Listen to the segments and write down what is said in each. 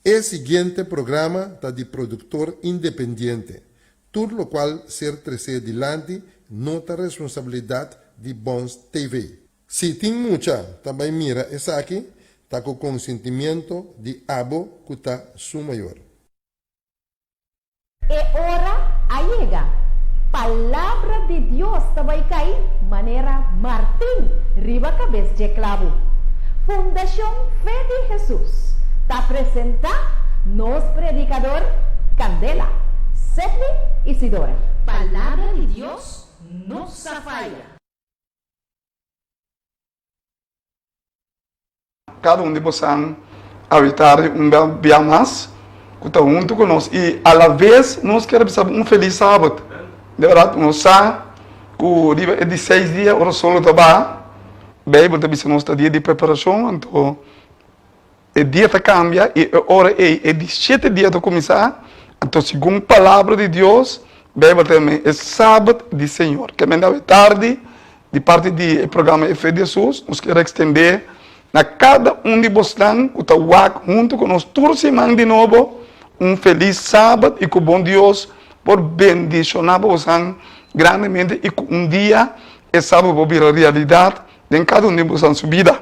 E siguiente programa ta di produktor independiente. Tur lokual ser tresé dilanti no ta responsabilidat di Bons TV. Si tin mucha ta bai mira esaki, ta ku konsentimiento di abo ku ta su mayor. E ora a yega. Palabra di Dios ta bai kai manera martin riba kabes dje klabu. Fundashon Fe di Hesus ta presentá nos predikador Candela, Sedney Isidora. Palabra di Dios no sa faya. Kada un di bosan awe tardi un bia mas ku ta huntu ku nos i alaves nos kier bisa bo un felis sabat. De bèrdat nos sa ku riba e di seis dia ora sol lo ta baha, Beibel ta bisa nos ta dia di preparashon, anto e dia ta kambia i e ora ei e di shete dia ta kuminsá, anto segun palabra di Dios Beibel ta yama e sabat di Señor. Ke mende awe tardi Di parti di e programa E Fe di Hesus, nos kier ekstendé na kada un di bosnan ku ta wak huntu ku nos tur siman di nobo un felis Sabat i ku bon Dios por bendishoná bosan grandemente i ku un dia e Sabat por bira realidat den kada un di bosan su bida.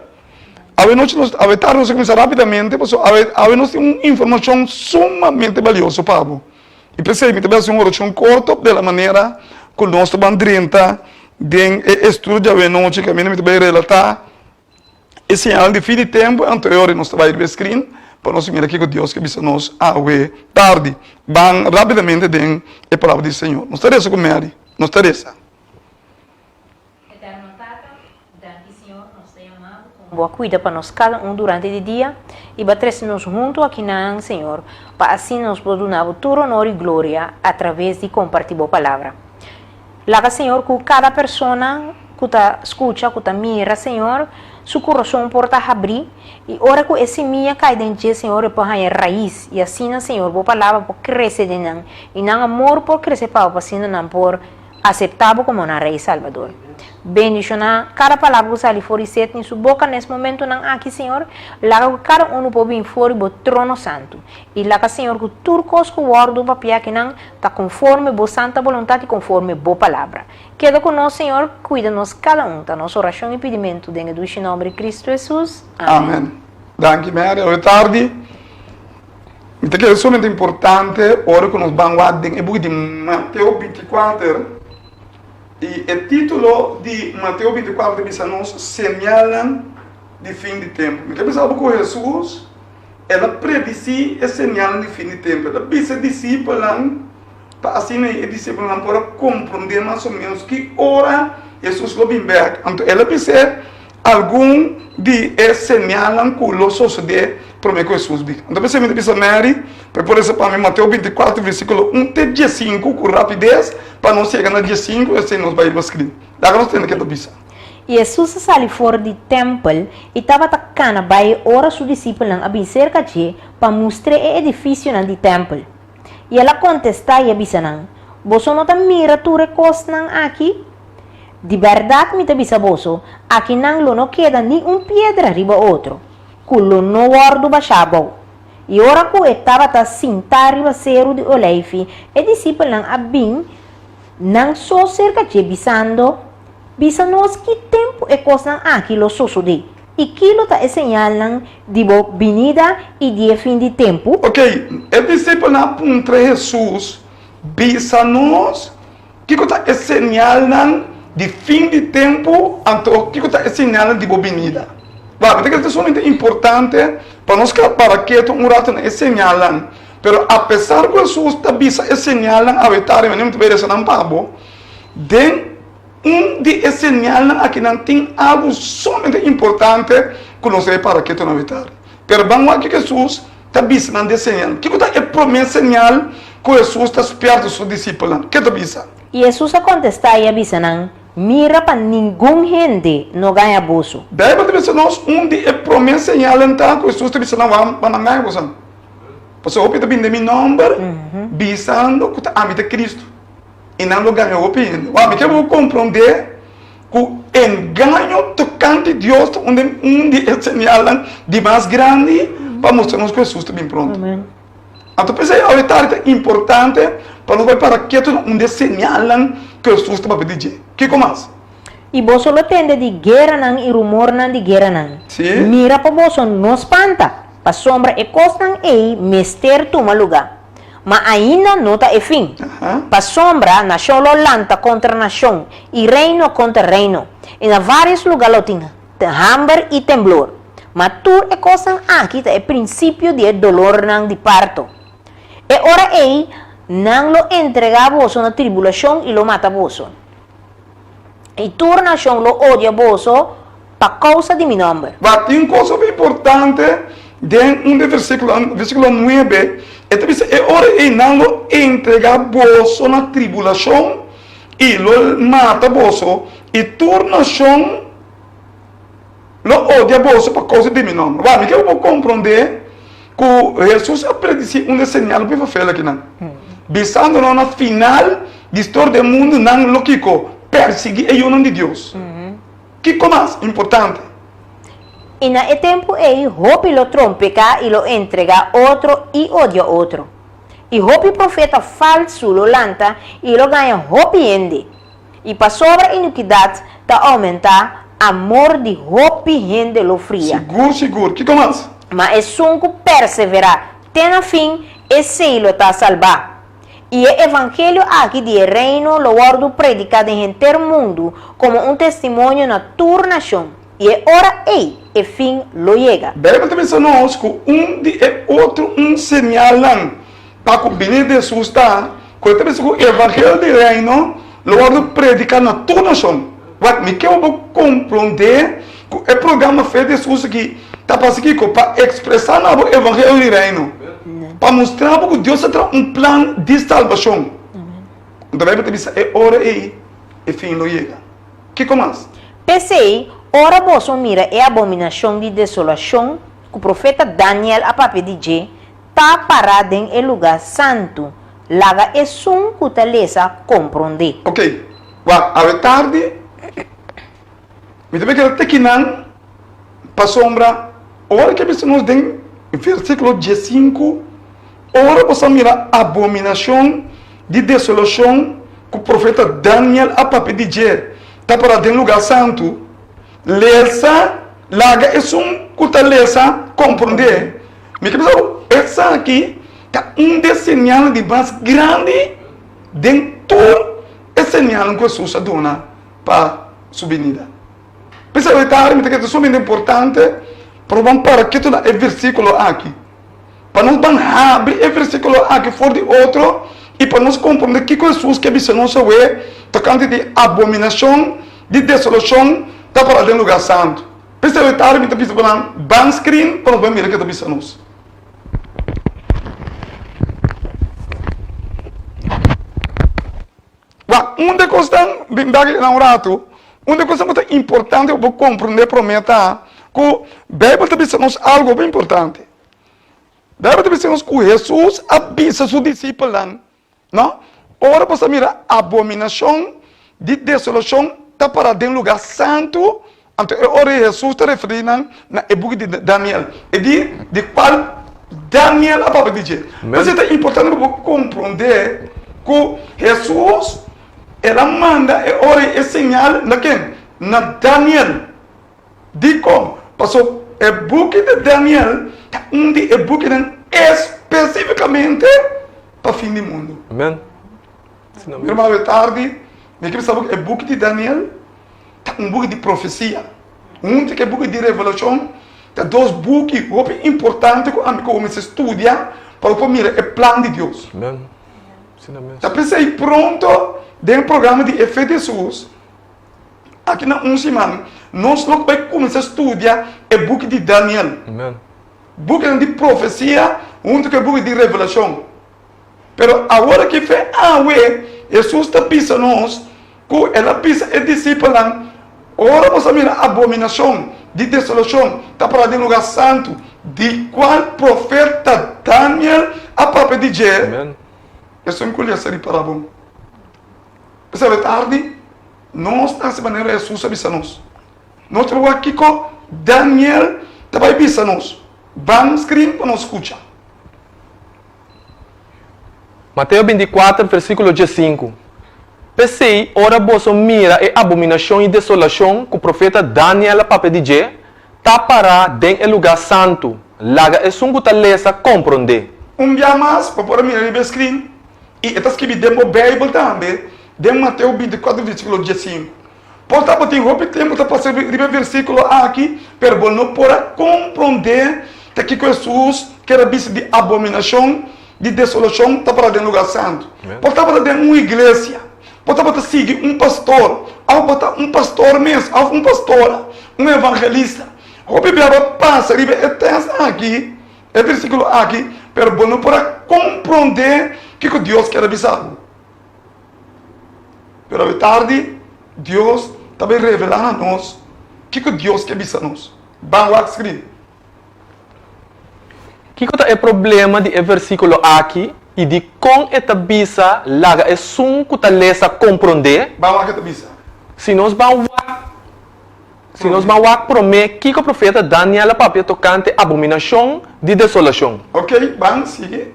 Awe nochi nos, awe tardi nos a kuminsá rápidamente pasobra awe awe nos tin un informashon sumamente balioso pa bo. I p'esei mi ta bai hasi un orashon korto de la manera ku nos ta ban drenta den e estudio di awenochi kaminda mi ta bai relatá e señalnan di fin di tempu anto e ora nos ta bai riba e screen pa nos mira kiko Dios ke bisa nos awe tardi. Ban rápidamente den e palabra di Señor. Nos ta resa ku Mary. Nos ta resa. Eterno Tata, danki Señor, nos ta yama Bo con Bo a cuida pa nos cada un durante di dia y Bo a trece nos hunto akinan, Señor, pa asina nos por duna Bo tur honor y gloria a traves di comparti Bo Palabra. Laga, Señor, cu cada persona cu ta scucha, cu ta mira, Señor, su curason por ta habri y ora cu e simia cay den dje, Señor, e por haña rais y asina, Señor, Bo Palabra por crece den nan y nan amor por crece pa Bo pa asina nan por Aseptá bo komo nan Rei Salbador. Bendishoná kada palabra ku sali for di Sidney su boka nes momentunan aki, Señor. Laga ku kada unu por bin for di bo trono santu. I laga, Señor, ku tur kos ku wòrdu papiá akinan ta konforme bo santa boluntat i konforme bo palabra. Keda ku nos, Señor, kuida nos kada un. Ta nos orashon i pidimentu den e dushi nòmber di Kristu Hesus. Amen. Amen. Danki Mary. Awe tardi. Mi ta kere sumamente importante ora ku nos ban wak den e buki di Mateo binti kuater, i e título di Mateo binti kuater ta bisa nos Señalnan di fin di tempu. Mi ta bisa bo ku Hesus el a predisí e señalnan di fin di tempu. El a bisa e disipelnan pa asina e disipelnan por a komprondé mas o ménos ki ora Hesus lo bin bèk. Anto el a bis'é Algun di e señalnan ku lo sosodé promé ku Hesus bin. Anto p'esei mi ta bisa Mary pa e por lesa pa mi Mateo bintikuater versíkulo un te diesinku ku rapides pa nos yega na diesinku esei nos bai riba skrin. Laga nos tende ke ta bisa. I Hesus a sali for di tèmpel i tabata kana bai ora su disipelnan a bin serka dje pa mustr'é e edifisionan di tèmpel. I el a kontestá i a bisa nan, Boso no ta mira tur e kosnan aki? Di bèrdat mi ta bisa boso, akinan lo no keda ni un piedra riba otro, ku lo no wòrdu bashá abou. I ora ku e tabata sintá riba seru di Oleifi, e disipelnan a bin nan so serka dje, bisando, Bisa nos ki tempu e kosnan aki lo sosodé, i ki lo ta e señalnan di bo binida i di e fin di tempu? Oke, e disipelnan a puntra Hesus, Bisa nos Kiko ta e señalnan di fin di tempu, anto kiko ta e señalnan di bo binida? Wak, mi ta kere ta sumamente importante pa nos keda para ketu un ratu na e señalnan. Pero apesar ku Hesus ta bisa e señalnan awe tardi, manera mi ta bai resa nan pa bo, den un di e señalnan akinan tin algu sumamente importante ku nos debe para ketu na awe tardi. Pero ban wak kiko Hesus ta bisa nan di e señal. Kiko ta e promé señal ku Hesus ta spièrta su disipelnan? Ke ta bisa? I Hesus a kontestá i a bisa nan, Mira pa ningun hende no gaña boso. Beibel ta bisa nos un di e promé señalnan ta ku Hesus ta bisa nan wak pa nan gaña boso. Pasobra hopi ta bini den mi nòmber bisando ku ta ami ta Kristu, i nan lo gaña hopi hende. Wak, mi ke bo komprondé Ku engaño tokante Dios ta un di e señalnan di mas grandi. pa mustra nos ku Hesus ta bin pronto. Anto p'esei awe tardi ta importante pa nos bai para ketu na un di e señalnan ku Hesus ta papia di dje. Kiko mas? I boso lo tende di gueranan i rumornan di gueranan. Sí. Mira pa boso no spanta, pasobra e kosnan ei mester tuma lugá. Ma ainda no ta e fin. Pasobra nashon lo lanta kontra nashon i reino kontra reino, i na vários lugá lo tin hamber i temblor. Ma tur e kosnan aki ta e prinsipio di e dolornan di parto. E ora ei nan lo entregá boso na tribulashon i lo mata boso. I tur nashon lo odia boso pa kousa di mi nòmber. Wak, tin un kos hopi importante den un di e versíkulonan, versíkulo nuebe, e ta bisa, E ora ei nan lo entregá boso na tribulashon i lo mata boso, i tur nashon lo odia boso pa kousa di mi nòmber. Wak, mi ke bo por komprondé ku Hesus a predisí un di e señal hopi fafel akinan, bisando nan na final di storia di e mundu nan lo kiko? Persiguí e yunan di Dios. Kiko mas importante? I na e tempu ei hopi lo trompeká i lo entregá otro i odia otro. I hopi profeta falsu lo lanta i lo gaña hopi hende. I pasobra inikidat ta oumentá, amor di hopi hende lo fria. Sigur, sigur. Kiko mas? Ma esun ku perseverá te na fin, esei lo ta salbá. I e evangelio aki di e Reino lo wòrdu prediká den henter mundu komo un testimonio na tur nashon, i e ora ei e fin lo yega. Beibel ta bisa nos ku un di e otro un señalnan pa ku bini di Hesus ta ku e ta bisa ku evangelio di Reino lo wòrdu prediká na tur nashon. Wak, mi ke bo komprondé ku e programa Fe di Hesus aki ta pa hasi kiko? Pa ekspresá na bo evangelio di Reino. Pa mustra bo ku Dios a traha un plan di salbashon. Anto Beibel ta bisa e ora ei e fin lo yega. Kiko mas? P'esei, ora boso mira e abominashon di desolashon ku profeta Daniel a papia di dje, ta pará den e lugá santu, laga esun ku ta lesa komprondé. Ok, wak, awe tardi mi ta bai keda te kinan pasobra ora ke bisa nos den versíkulo diesinku, Ora boso a mira abominashon di desolashon ku profeta Daniel a papia di dje ta pará den lugá santu, lesa, laga esun ku ta lesa komprondé. Mi ke bisa ku esaki ta un di e señalnan di mas grandi den tur e señalnan ku Hesus a duna pa su binida. P'esei hoy tardi mi ta kere ta sumamente importante pa nos ban para ketu na e versíkulo aki, pa nos ban habri e versíkulo aki for di otro i pa nos komprondé kiko Hesus ke bisa nos awe tokante di abominashon di desolashon ta para den lugá santu. P'esei hoy tardi mi ta bisa pa nan ban screen pa nos bai mira ke ta bisa nos. Wak, un di e kosnan, bin bek na un ratu, un di e kosnan ku ta importante pa bo komprondé promé ta ku Beibel ta bisa nos algu hopi importante. Beibel ta bisa nos ku Hesus a bisa su disipelnan, no, ora boso a mira abominashon di desolashon ta pará den lugá santu, Anto e ora ei Hesus ta referí nan na e buki di Daniel, e di di kual Daniel a papia di dje. P'esei ta importante pa bo komprondé ku Hesus el a manda e ora ei e señal na ken? Na Daniel. Dikon? Pasobra e buki di Daniel ta un di e bukinan espesífikamente pa fin di mundu. Amen. Mi ruman, awe tardi mi ke bisa bo ku e buki di Daniel ta un buki di profesia. Huntu ku e buki di Revelashon ta dos buki hopi importante ku ami ku bo mester studia pa bo por mira e plan di Dios. Ta p'esei pronto den e programa di E Fe di Hesus, aki na un siman, nos lo bai kuminsá studia e buki di Daniel. Bukinan di profesia huntu ku e buki di Revelashon. Pero awor aki fe awe, Hesus ta bisa nos ku el a bisa e disipelnan, Ora boso a mira abominashon di desolashon ta pará den lugá santu, di kual profeta Daniel a papia di dje, esun ku lesa ripará bon. P'esei awe tardi nos ta hasi manera Hesus a bisa nos. Nos ta wak kiko Daniel ta bai bisa nos. Ban screen pa nos scucha. Mateo bintikuater, versíkulo diesinku, P'esei, ora boso mira e abominashon i desolashon ku profeta Daniel a papia di dje, ta pará den e lugá santu, laga esun ku ta lesa komprondé. Un bia mas, bo por a mira riba e screen, i e ta skibi den bo Beibel tambe, den Mateo bintikuater, versíkulo diesinku. Por ta bo tin hopi tempu ta pasa riba e versíkulo aki, pero bo no por a komprondé ta kiko Hesus ker a bisa di abominashon di desolashon ta para den lugá santu. Por tabata den un iglesia, por tabata sigui un pastor, òf bo ta un pastor mes òf un pastora, un evangelista. Hopi bia bo pasa riba e tèst aki, e versíkulo aki, pero bo no por a komprondé kiko Dios ker a bisa bo. Pero awe tardi Dios ta bay revela na nos kiko Dios ke bisa nos. Ban wak screen. Kiko ta e problema di e versikulo aki i dikon e ta bisa laga esun ku ta lesa komprondé? Ban wak e ta bisa. Si nos ban wak Si nos ban wak promé kiko profeta Daniel a papia tokante abominashon di desolashon. Ok, ban sigui.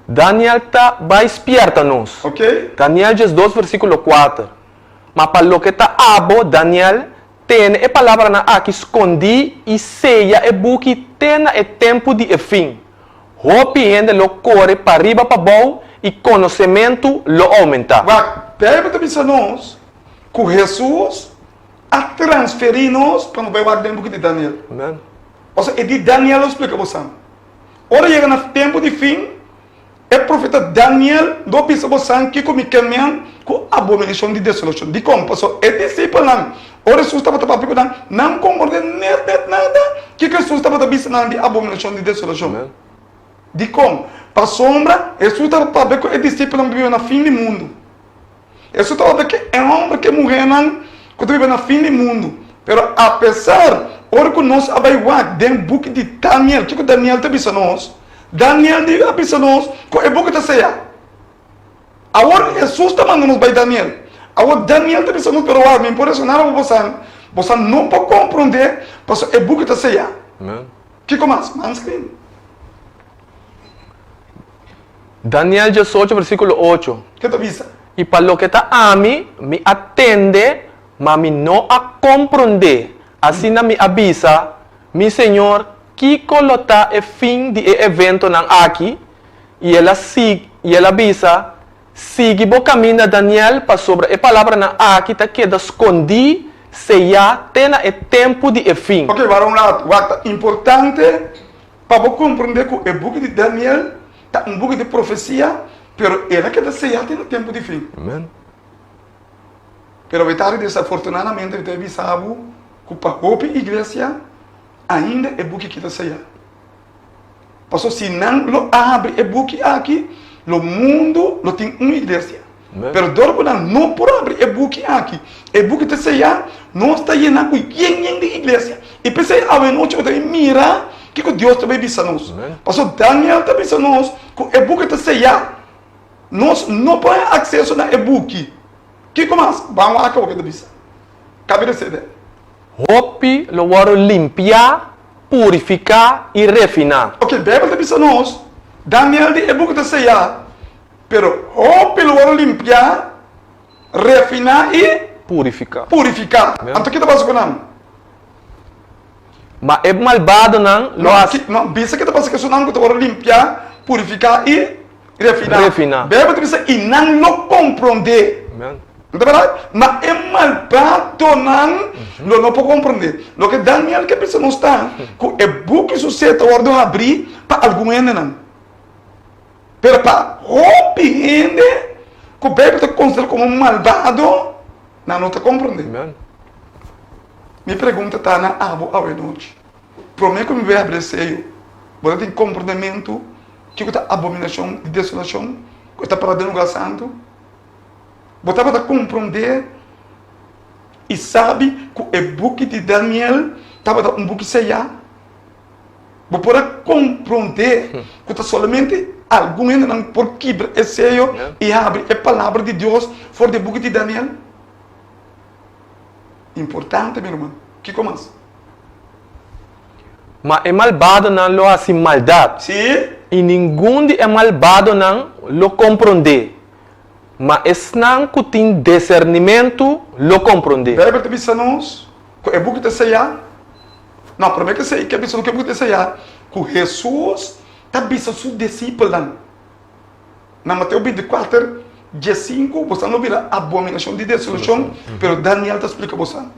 Daniel ta bai spierta nos. Ok. Daniel diesdos versíkulo kuater, Ma pa loke ta abo, Daniel, tene e palabranan aki skondí i seya e buki te na e tempu di e fin. Hopi hende lo kore pariba pabou i konosementu lo oumentá. Wak, Beibel ta bisa nos ku Hesus a transferí nos pa nos bai wak den buki di Daniel. Amen. Pasobra e di Daniel lo splika bosan. Ora yega na tempu di fin, e profeta Daniel lo bisa bosan kiko mi ke men ku abominashon di desolashon. Dikon? Pasobra e disipelnan, ora Hesus tabata papia ku nan, nan komprondé net net nada kiko Hesus tabata bisa nan di abominashon di desolashon. Dikon? Pasobra Hesus tabata papia ku e disipelnan ku ta biba na fin di mundu. Eso ta papia ku e hòmber ku e muhénan ku ta biba na fin di mundu. Pero apesar, ora ku nos a bai wak den buki di Daniel, kiko Daniel ta bisa nos? Daniel di a bisa nos ku e buki ta seyá. Awor Hesus ta manda nos bai Daniel. Awor Daniel ta bisa nos, pero wak, mi por resoná ku bosan, bosan no por komprondé pasobra e buki ta seyá. Kiko mas? Manscreen. Daniel diesocho versíkulo ocho. Ke ta bisa? I pa loke ta ami, mi a tende, ma mi no a komprondé. Asina mi a bisa, Mi Señor, kiko lo ta e fin di e eventonan aki? I el a sig, i el a bisa, Sigui bo kaminda, Daniel, pasobra e palabranan aki ta keda skondí, seyá, te na e tempu di e fin. Oke, wara un ratu. Wak, ta importante Pa bo komprondé ku e buki di Daniel ta un buki di profesia, pero el a keda seyá te na tempu di fin. Amen. Pero awetari desafortunadamente mi ta bisa bo ku pa hopi iglesia ainda e buki aki ta seyá. Pasobra si nan lo abri e buki aki, lo mundu lo tin un iglesia. Pero dor ku nan no por abri e buki aki, e buki ta seyá, nos ta yená ku yen yen di iglesia. I p'esei awenochi bo ta bin mira kiko Dios ta bai bisa nos. Pasobra Daniel ta bisa nos ku e buki ta seyá. Nos no por haña akseso na e buki. Kiko mas? Ban wak awor ke ta bisa. Kabi di sede. Hopi lo wòrdu limpiá, purifiká i refiná. Oke, Beibel ta bisa nos, Daniel di e buki ta seyá. Pero hopi lo wòrdu limpiá, refiná i. Purifiká. Purifiká. Anto ki ta pasa ku nan? Ma e malbadonan lo hasi. No, bisa ki ta pasa ku esunnan ku ta wòrdu limpiá, purifiká i refiná. Refiná. Beibel ta bisa, i nan lo komprondé. Amen. No ta bèrdat? Ma e malbadonan lo no por komprondé. Loke Daniel ke bisa nos ta ku e buki su ser ta wòrdu habrí pa algun hendenan. Pero pa hopi hende ku Beibel ta konsiderá komo malbado, nan no ta komprondé. Mi pregunta ta na abo awenochi, promé ku mi bai habri e seyo, bo ta tin komprondementu kiko ta abominashon di desolashon ku e ta pará den lugá santu? Bo tabata komprondé i sabi ku e buki di Daniel tabata un buki seyá? Bo por a komprondé ku ta solamente algun hendenan por kibra e seyo i habri e Palabra di Dios for di e buki di Daniel? Importante, mi ruman. Kiko mas? Ma e malbadonan lo hasi maldat. Sí. I ningun di e malbadonan lo komprondé, ma esnan ku tin desernimentu lo komprondé. Beibel ta bisa nos ku e buki ta seyá, no, promé ku esei, ke bisa nos ku e buki ta seyá? Ku Hesus ta bisa su disipelnan na Mateo bintikuater, diesinku, Bosan lo bira abominashon di desolashon, pero Daniel ta splika bosan.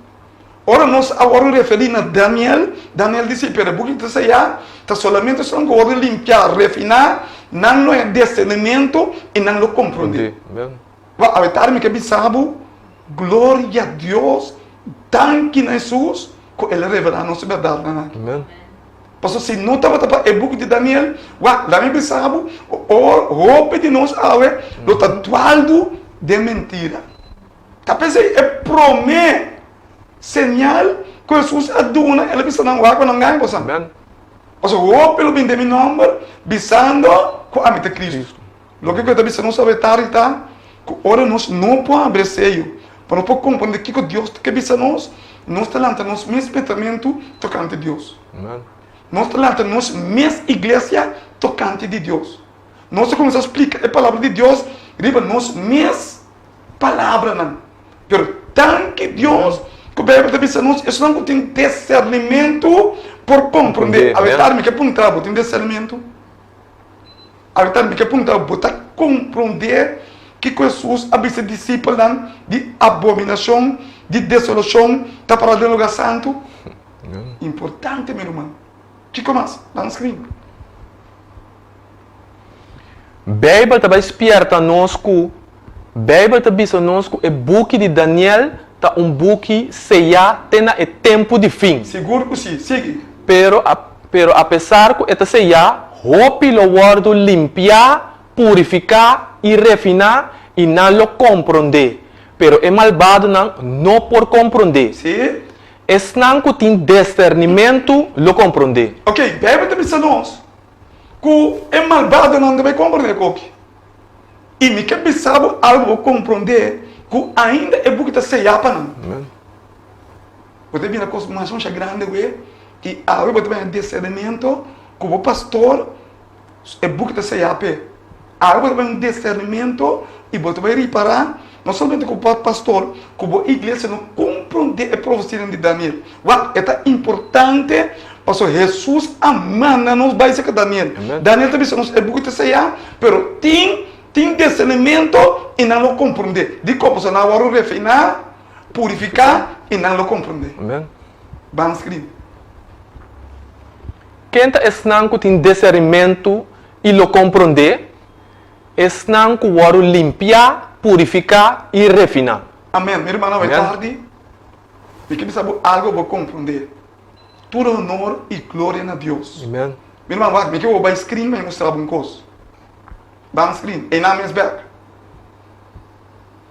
Ora nos a wòrdu referí na Daniel, Daniel di si, Pero e buki ta seyá, ta solamente esnan ku wòrdu limpiá, refiná, nan lo haña discernimentu i nan lo komprondé. Wak, awe tardi mi ke bisa bo, Gloria Dios, danki na Hesus ku el a revelá nos e bèrdatnan aki. Pasobra si no tabata pa e buki di Daniel, wak, laga mi bisa bo, hopi di nos awe lo ta dualdu den mentira. Ta p'esei e promé señal ku Hesus a duna, el a bisa nan, Wak pa nan gaña boso. Pasobra hopi lo bini den mi nòmber, bisando ku ami ta Kristu. Loke ku e ta bisa nos awe tardi ta ku ora nos no por habri e seyo pa nos por komprondé kiko Dios ta ke bisa nos, nos ta lanta nos mes pensamentu tokante Dios. Nos ta lanta nos mes iglesia tokante di Dios. Nos ta kuminsá splika e Palabra di Dios riba nos mes palabranan. Pero danki Dios ku Beibel ta bisa nos esunnan ku tin desernimentu por komprondé. Awe tardi mi ke puntra bo tin desernimentu? Awe tardi mi ke puntra bo ta komprondé kiko Hesus a bisa e disipelnan di abominashon, di desolashon ta pará den lugá santu? Importante mi ruman. Kiko mas? Nan skrin. Beibel ta bai spierta nos ku Beibel ta bisa nos ku e buki di Daniel ta un buki seyá te na e tempu di fin. Sigur ku si. Sigui. Pero pero apesar ku e ta seyá, hopi lo wòrdu limpiá, purifiká i refiná i nan lo komprondé. Pero e malbadonan no por komprondé. Si. Esnan ku tin desternimentu lo komprondé. Oke, Beibel ta bisa nos ku e malbadonan ta bai komprondé koki. I mi ke bisa bo algu bo komprondé ku ainda e buki ta seyá pa nan. Bo ta bira kos masha masha grandi awe i awe bo ta bai desternimentu ku bo pastor E buki ta seyá p'e. Awe bo ta bai un discernimentu i bo ta bai ripará no solamente ku bo pastor, ku bo iglesia no komprondé e profesianan di Daniel. Wak, e ta importante pasobra Hesus a manda nos bai serka Daniel. Daniel ta bisa nos e buki ta seyá, pero tin tin discernimentu i nan lo komprondé. Dikon? Pasobra nan a wòrdu refiná, purifiká i nan lo komprondé. Ban skribi. Ken ta esnan ku tin desernimentu i lo komprondé? Esnan ku wòrdu limpiá, purifiká i refiná. Amen. Mi rumannan, awe tardi mi ke bisa bo algu bo komprondé. Tur honor i gloria na Dios. Amen. Mi ruman, wak, mi ke bo bai screen pa mi mustra bo un kos. Ban screen. Einan mes bèk.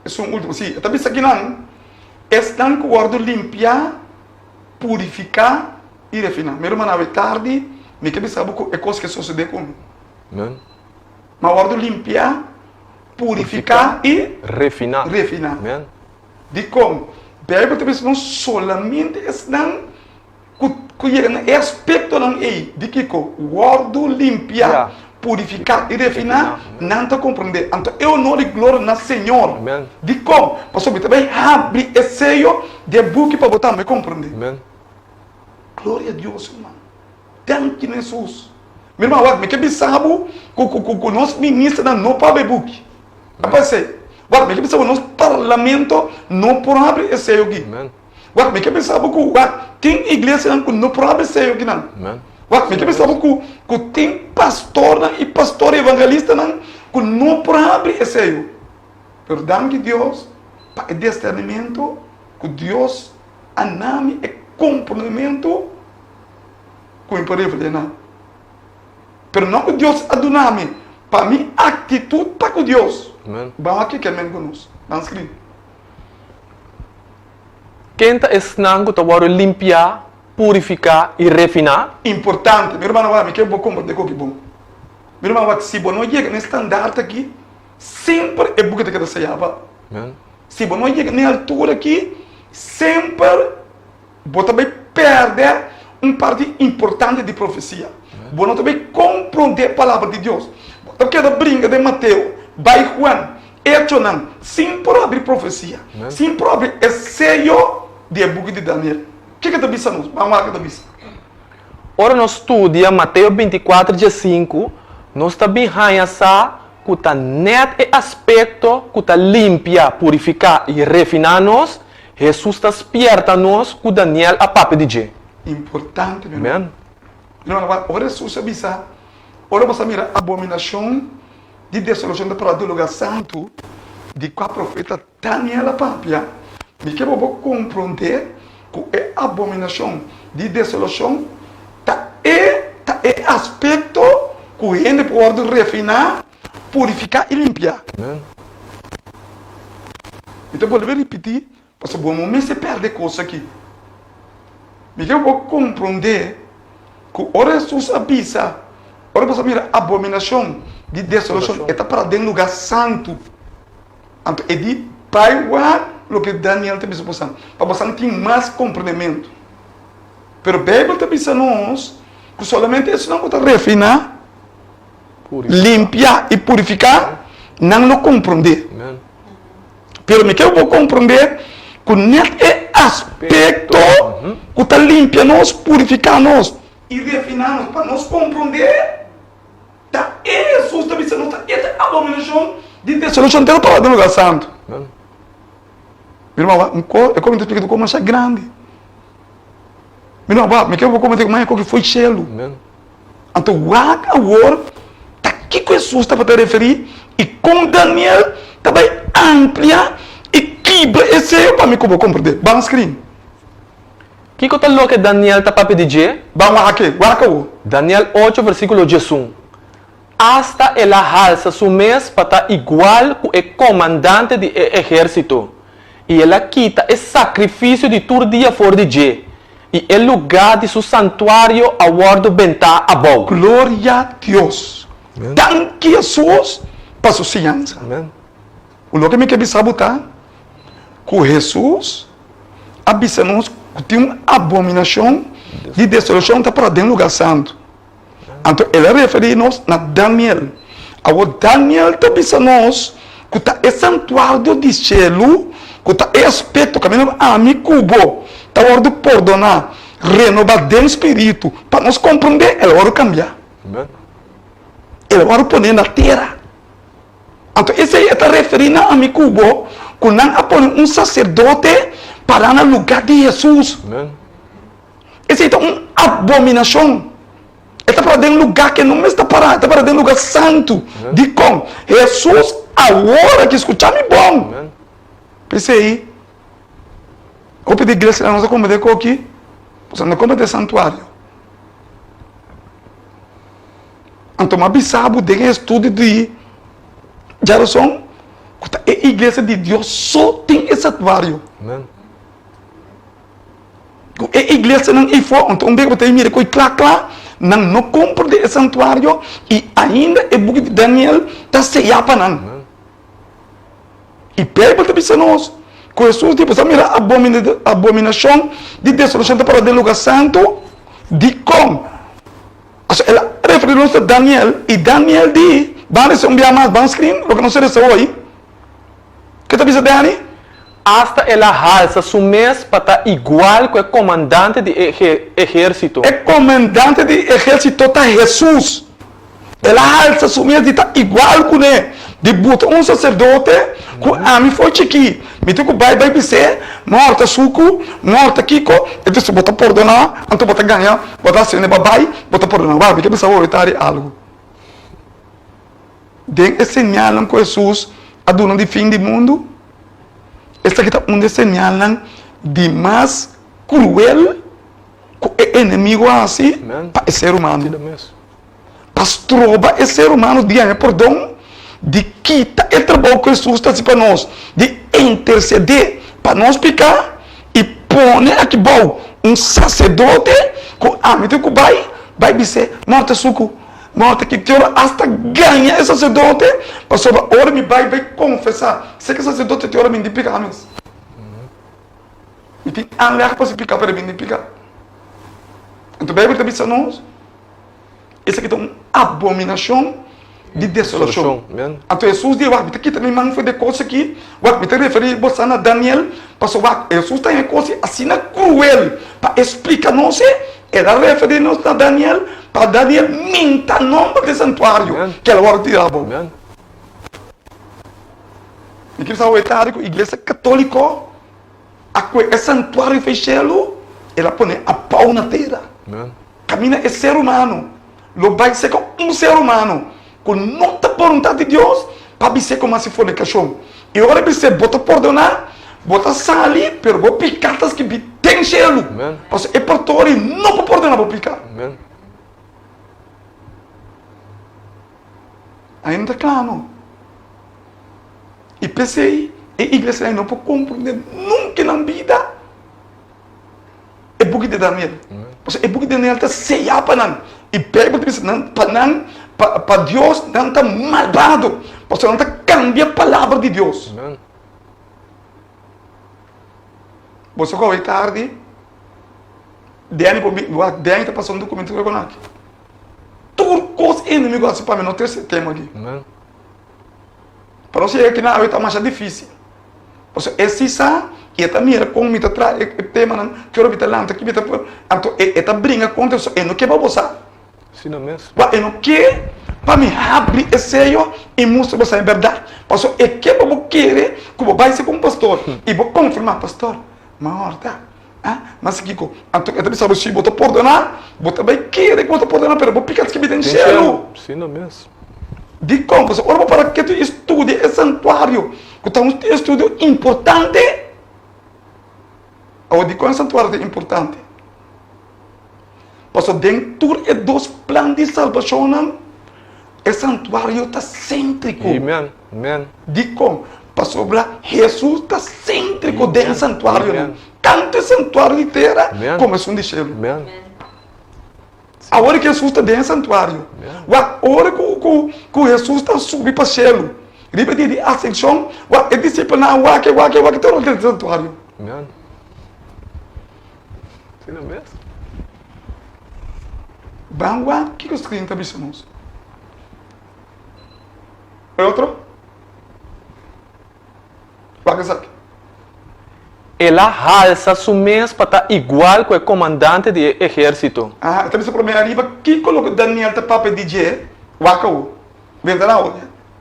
Esun ultimo. Si, e ta bisa kinan, Esnan ku wòrdu limpiá, purifiká I refiná. Mi ruman awe tardi mi ke bisa bo ku e kos ke sosodé ku mi. Mi a wòrdu limpiá, purifiká i refiná. Refiná. Dikon? Beibel ta bisa nos solamente esnan ku ku yega na e aspektonan ei di kiko? Wòrdu limpiá, purifiká i refiná, nan ta komprondé. Anto e honor i gloria na Señor. Dikon? Pasobra mi ta bai habri e seyo di e buki pa bo tambe komprondé. Gloria a Dios ruman. Danki na Hesus. Mi ruman wak mi ke bisa bo ku ku ku ku nos ministernan no por habri e buki. A pa esei. Wak mi ke bisa bo nos parlamento no por habri e seyo aki. Wak mi ke bisa bo ku wak tin iglesianan ku no por habri e seyo akinan. Wak mi ke bisa bo ku ku tin pastornan i pastor evangelistanan ku no por habri e seyo. Pero danki Dios pa e desternimento ku Dios A nami e komprondementu ku mi por reflehá nan. Pero no ku Dios a duna mi pa mi aktitut pa ku Dios. Ban wak kiko e men ku nos. Ban skribi. Ken ta esnan ku ta wòrdu limpiá, purifiká i refiná? Importante. Mi rumannan wak, mi ke bo komprondé koki bon. Mi ruman wak, si bo no yega na e standaard aki, semper e buki ta keda seyá pa. Si bo no yega na e altura aki, semper bo ta bai pèrdè. un parti importante di profesia. Bo no ta bay komprondé palabra di Dios. Bo ta keda bringa den Mateo, bay Juan, Echonan, sin por habri profesia, sin por habri e seyo di e buki di Daniel. Kiko ta bisa nos? Ban wak ke ta bisa. Ora nos studia Mateo bintikuater diesinku, nos ta bin haña sa ku ta nèt e aspekto ku ta limpia, purifiká i refiná nos, Hesus ta spièrta nos ku Daniel a papia di dje. Importante, mi hermano. Mi hermano, wak, ora Hesus a bisa, Ora boso a mira abominashon di desolashon ta pará den lugá santu, di kua profeta Daniel a papia, mi ke bo bo komprondé ku e abominashon di desolashon ta e ta e aspekto ku hende por wòrdu refiná, purifiká i limpiá. Mi ta bolbe ripití, pasobra bo no mester pèrdè kos aki. Mi ke bo komprondé ku ora Hesus a bisa, Ora boso a mira abominashon di desolashon, e ta pará den lugá santu. Anto e di, Bai wak loke Daniel ta bisa bosan, pa bosan tin mas komprendementu. Pero Beibel ta bisa nos ku solamente esunnan ku ta refiná, limpiá i purifiká, nan lo komprondé. Pero mi ke bo komprondé ku nèt e aspekto ku ta limpia nos, purifiká nos i refiná nos pa nos komprondé, Ta e Hesus ta bisa nos ta e ta abominashon di desolashon te lo para den lugar santu. Mi ruman wak un ko e ko mi ta splika tu ko masha grandi. Mi ruman wak mi ke bo komete ku maña ko ki foi shelu. Anto wak awor ta kiko Hesus tabata referi i kon Daniel ta bai amplia i kibra e seyo pa mi ku bo komprende. Ban screen. Kiko ta loke Daniel ta papia di dje? Ban wak e, wak awor. Daniel ocho versíkulo diesun, Asta el a halsa su mes pa ta igual ku e komandante di e ehérsito, i el a kita e sakrifisio di tur dia for di dje, i e lugá di su santuario a wòrdu bentá abou. Gloria Dios! Danki Hesus pa su siñansa. Loke mi ke bisa bo ta ku Hesus a bisa nos ku tin un abominashon di desolashon ta para den lugar santu. Anto el a referí nos na Daniel. Awor Daniel ta bisa nos ku ta e santuario di shelu, ku ta e aspekto kaminda ami ku bo ta wòrdu pordoná, renobá den spiritu, pa nos komprondé el a wòrdu kambiá. El a wòrdu poné na tera. Anto esei e ta referí na ami ku bo, ku nan a pone un saserdote pará na lugá di Hesus. Esei ta un abominashon. E ta pará den lugá ku e no mester pará, e ta pará den lugá santu. Dikon? Hesus awor aki, skucha mi bon. P'esei, hopi di iglesianan nos a komprendé ku aki, pasobra no komprendé santuario. Anto m'a bisa bo den e estudio di djarason ku ta e iglesia di Dios so tin e santuario. Ku e iglesianan ei for, anto un bes bo ta mira ku e kla kla, nan no komprende e santuario i ainda e buki di Daniel ta seyá pa nan. I Beibel ta bisa nos ku Hesus di boso a mira abominashon di desolashon ta pará den lugar santu. Dikon? Pasobra el a referí nos na Daniel, i Daniel di, Ban resa un bia mas, ban screen loke nos a resa hoy. Ke ta bisa Danny? Asta el a halsa su mes pa ta igual ku e komandante di e ehérsito. E komandante di e ehérsito ta Hesus. El a halsa su mes di ta igual kuné, di buta un saserdote ku ami for chikí. Mi tin ku bai bai bis'é, Mòrta suku, mòrta kiko, e ta si bo ta pordoná, anto bo ta gaña, bo ta hasiendo babai, bo ta pordoná. Wak, mi ke bisa bo ahorita di algu. Den e señalnan ku Hesus a duna di fin di mundu, esaki ta un di e señalnan di mas kruel ku e enemigu a hasi pa e ser humano. Pa stroba e ser humano di haña pordon, di kita e trabou ku Hesus ta hasi pa nos, di intersedé pa nos piká i pone aki bou un saserdote ku ami tin ku bai, bai bis'é, Mòrta suku, mòrta ki te ora asta gaña e saserdote, pasobra ora mi bai bai konfesá, se ku e saserdote te ora mi di piká mes. Mi tin aanleg pa si piká, pero mi no piká. Anto Beibel ta bisa nos, esaki ta un abominashon di desolashon. Anto Hesus di, Wak, mi ta kita mi man for di e kos aki, wak, mi ta referí boso na Daniel, pasobra wak, Hesus ta haña e kos asina kruel pa e splika nos e, el a referí nos na Daniel, pa Daniel minta nòmber di e santuario ku el a wòrdu tirá abou. Mi kier sa wetari ku Iglesia Katóliko a kue e santuario fei shelu, el a pone abou na tera. Kaminda e ser humano lo bai seka un ser humano ku no ta boluntat di Dios pa bis'é ku hasi fornikashon. I ora e bis'é bo ta pordoná, bo ta sali, pero bo piká ta skibí den shelu. Pasobra e portori no por pordoná bo piká. Ainda ta kla no. I p'esei e iglesianan no por komprondé nunka nan bida e buki di Daniel. Pasobra e buki di Daniel ta seyá pa nan. I Beibel ta bisa nan, pa nan, pa pa Dios nan ta malbado, pasobra nan ta kambia palabra di Dios. Boso ku awe tardi, Danny por bin, wak Danny ta pasa un dokumento ku aki. Tur kos enemigo hasi pa mi no trese e tema aki. Pa nos yega aki na awe ta masha difisil. Pasobra e si sa i e ta mira kon mi ta traha e temanan, ki ora mi ta lanta, ki mi ta por, anto e ta bringa kontra pasobra e no ke pa bo sa. Wak e no ke pa mi habri e seyo i mustra bo sa e bèrdat. Pasobra e ke pa bo kere ku bo bai segun pastor i bo konfirmá, pastor, mi a hòrta. Ah, mas kiko? Anto e ta bisa bo, si bo ta pordoná, bo ta bai kere ku bo ta pordoná, pero bo pika skibi den shelu. Asina mes. Dikon? Pasobra ora bo para ketu i studia e santuario, ku ta un estudio importante. Awor, dikon e santuario ta importante? Pasobra den tur e dos plan di salbashonnan, e santuario ta séntriko. Amen. Amen. Dikon? Pasobra Hesus ta séntriko den e santuarionan, tantu e santuario di tera komo esun di shelu. Amen. Awor ku Hesus ta den e santuario, wak ora ku ku ku Hesus ta subi pa shelu, riba e dia di Asenshon, wak e disipelnan a wak e wak e wak e tur den e santuario. Amen. Asina mes. Ban wak kiko screen ta bisa nos. E otro? Wak esaki. El a halsa su mes pa ta igual ku e komandante di e ehérsito. Aha, e ta bisa promé ariba kiko loke Daniel ta papia di dje, wak awor. Benta na awor.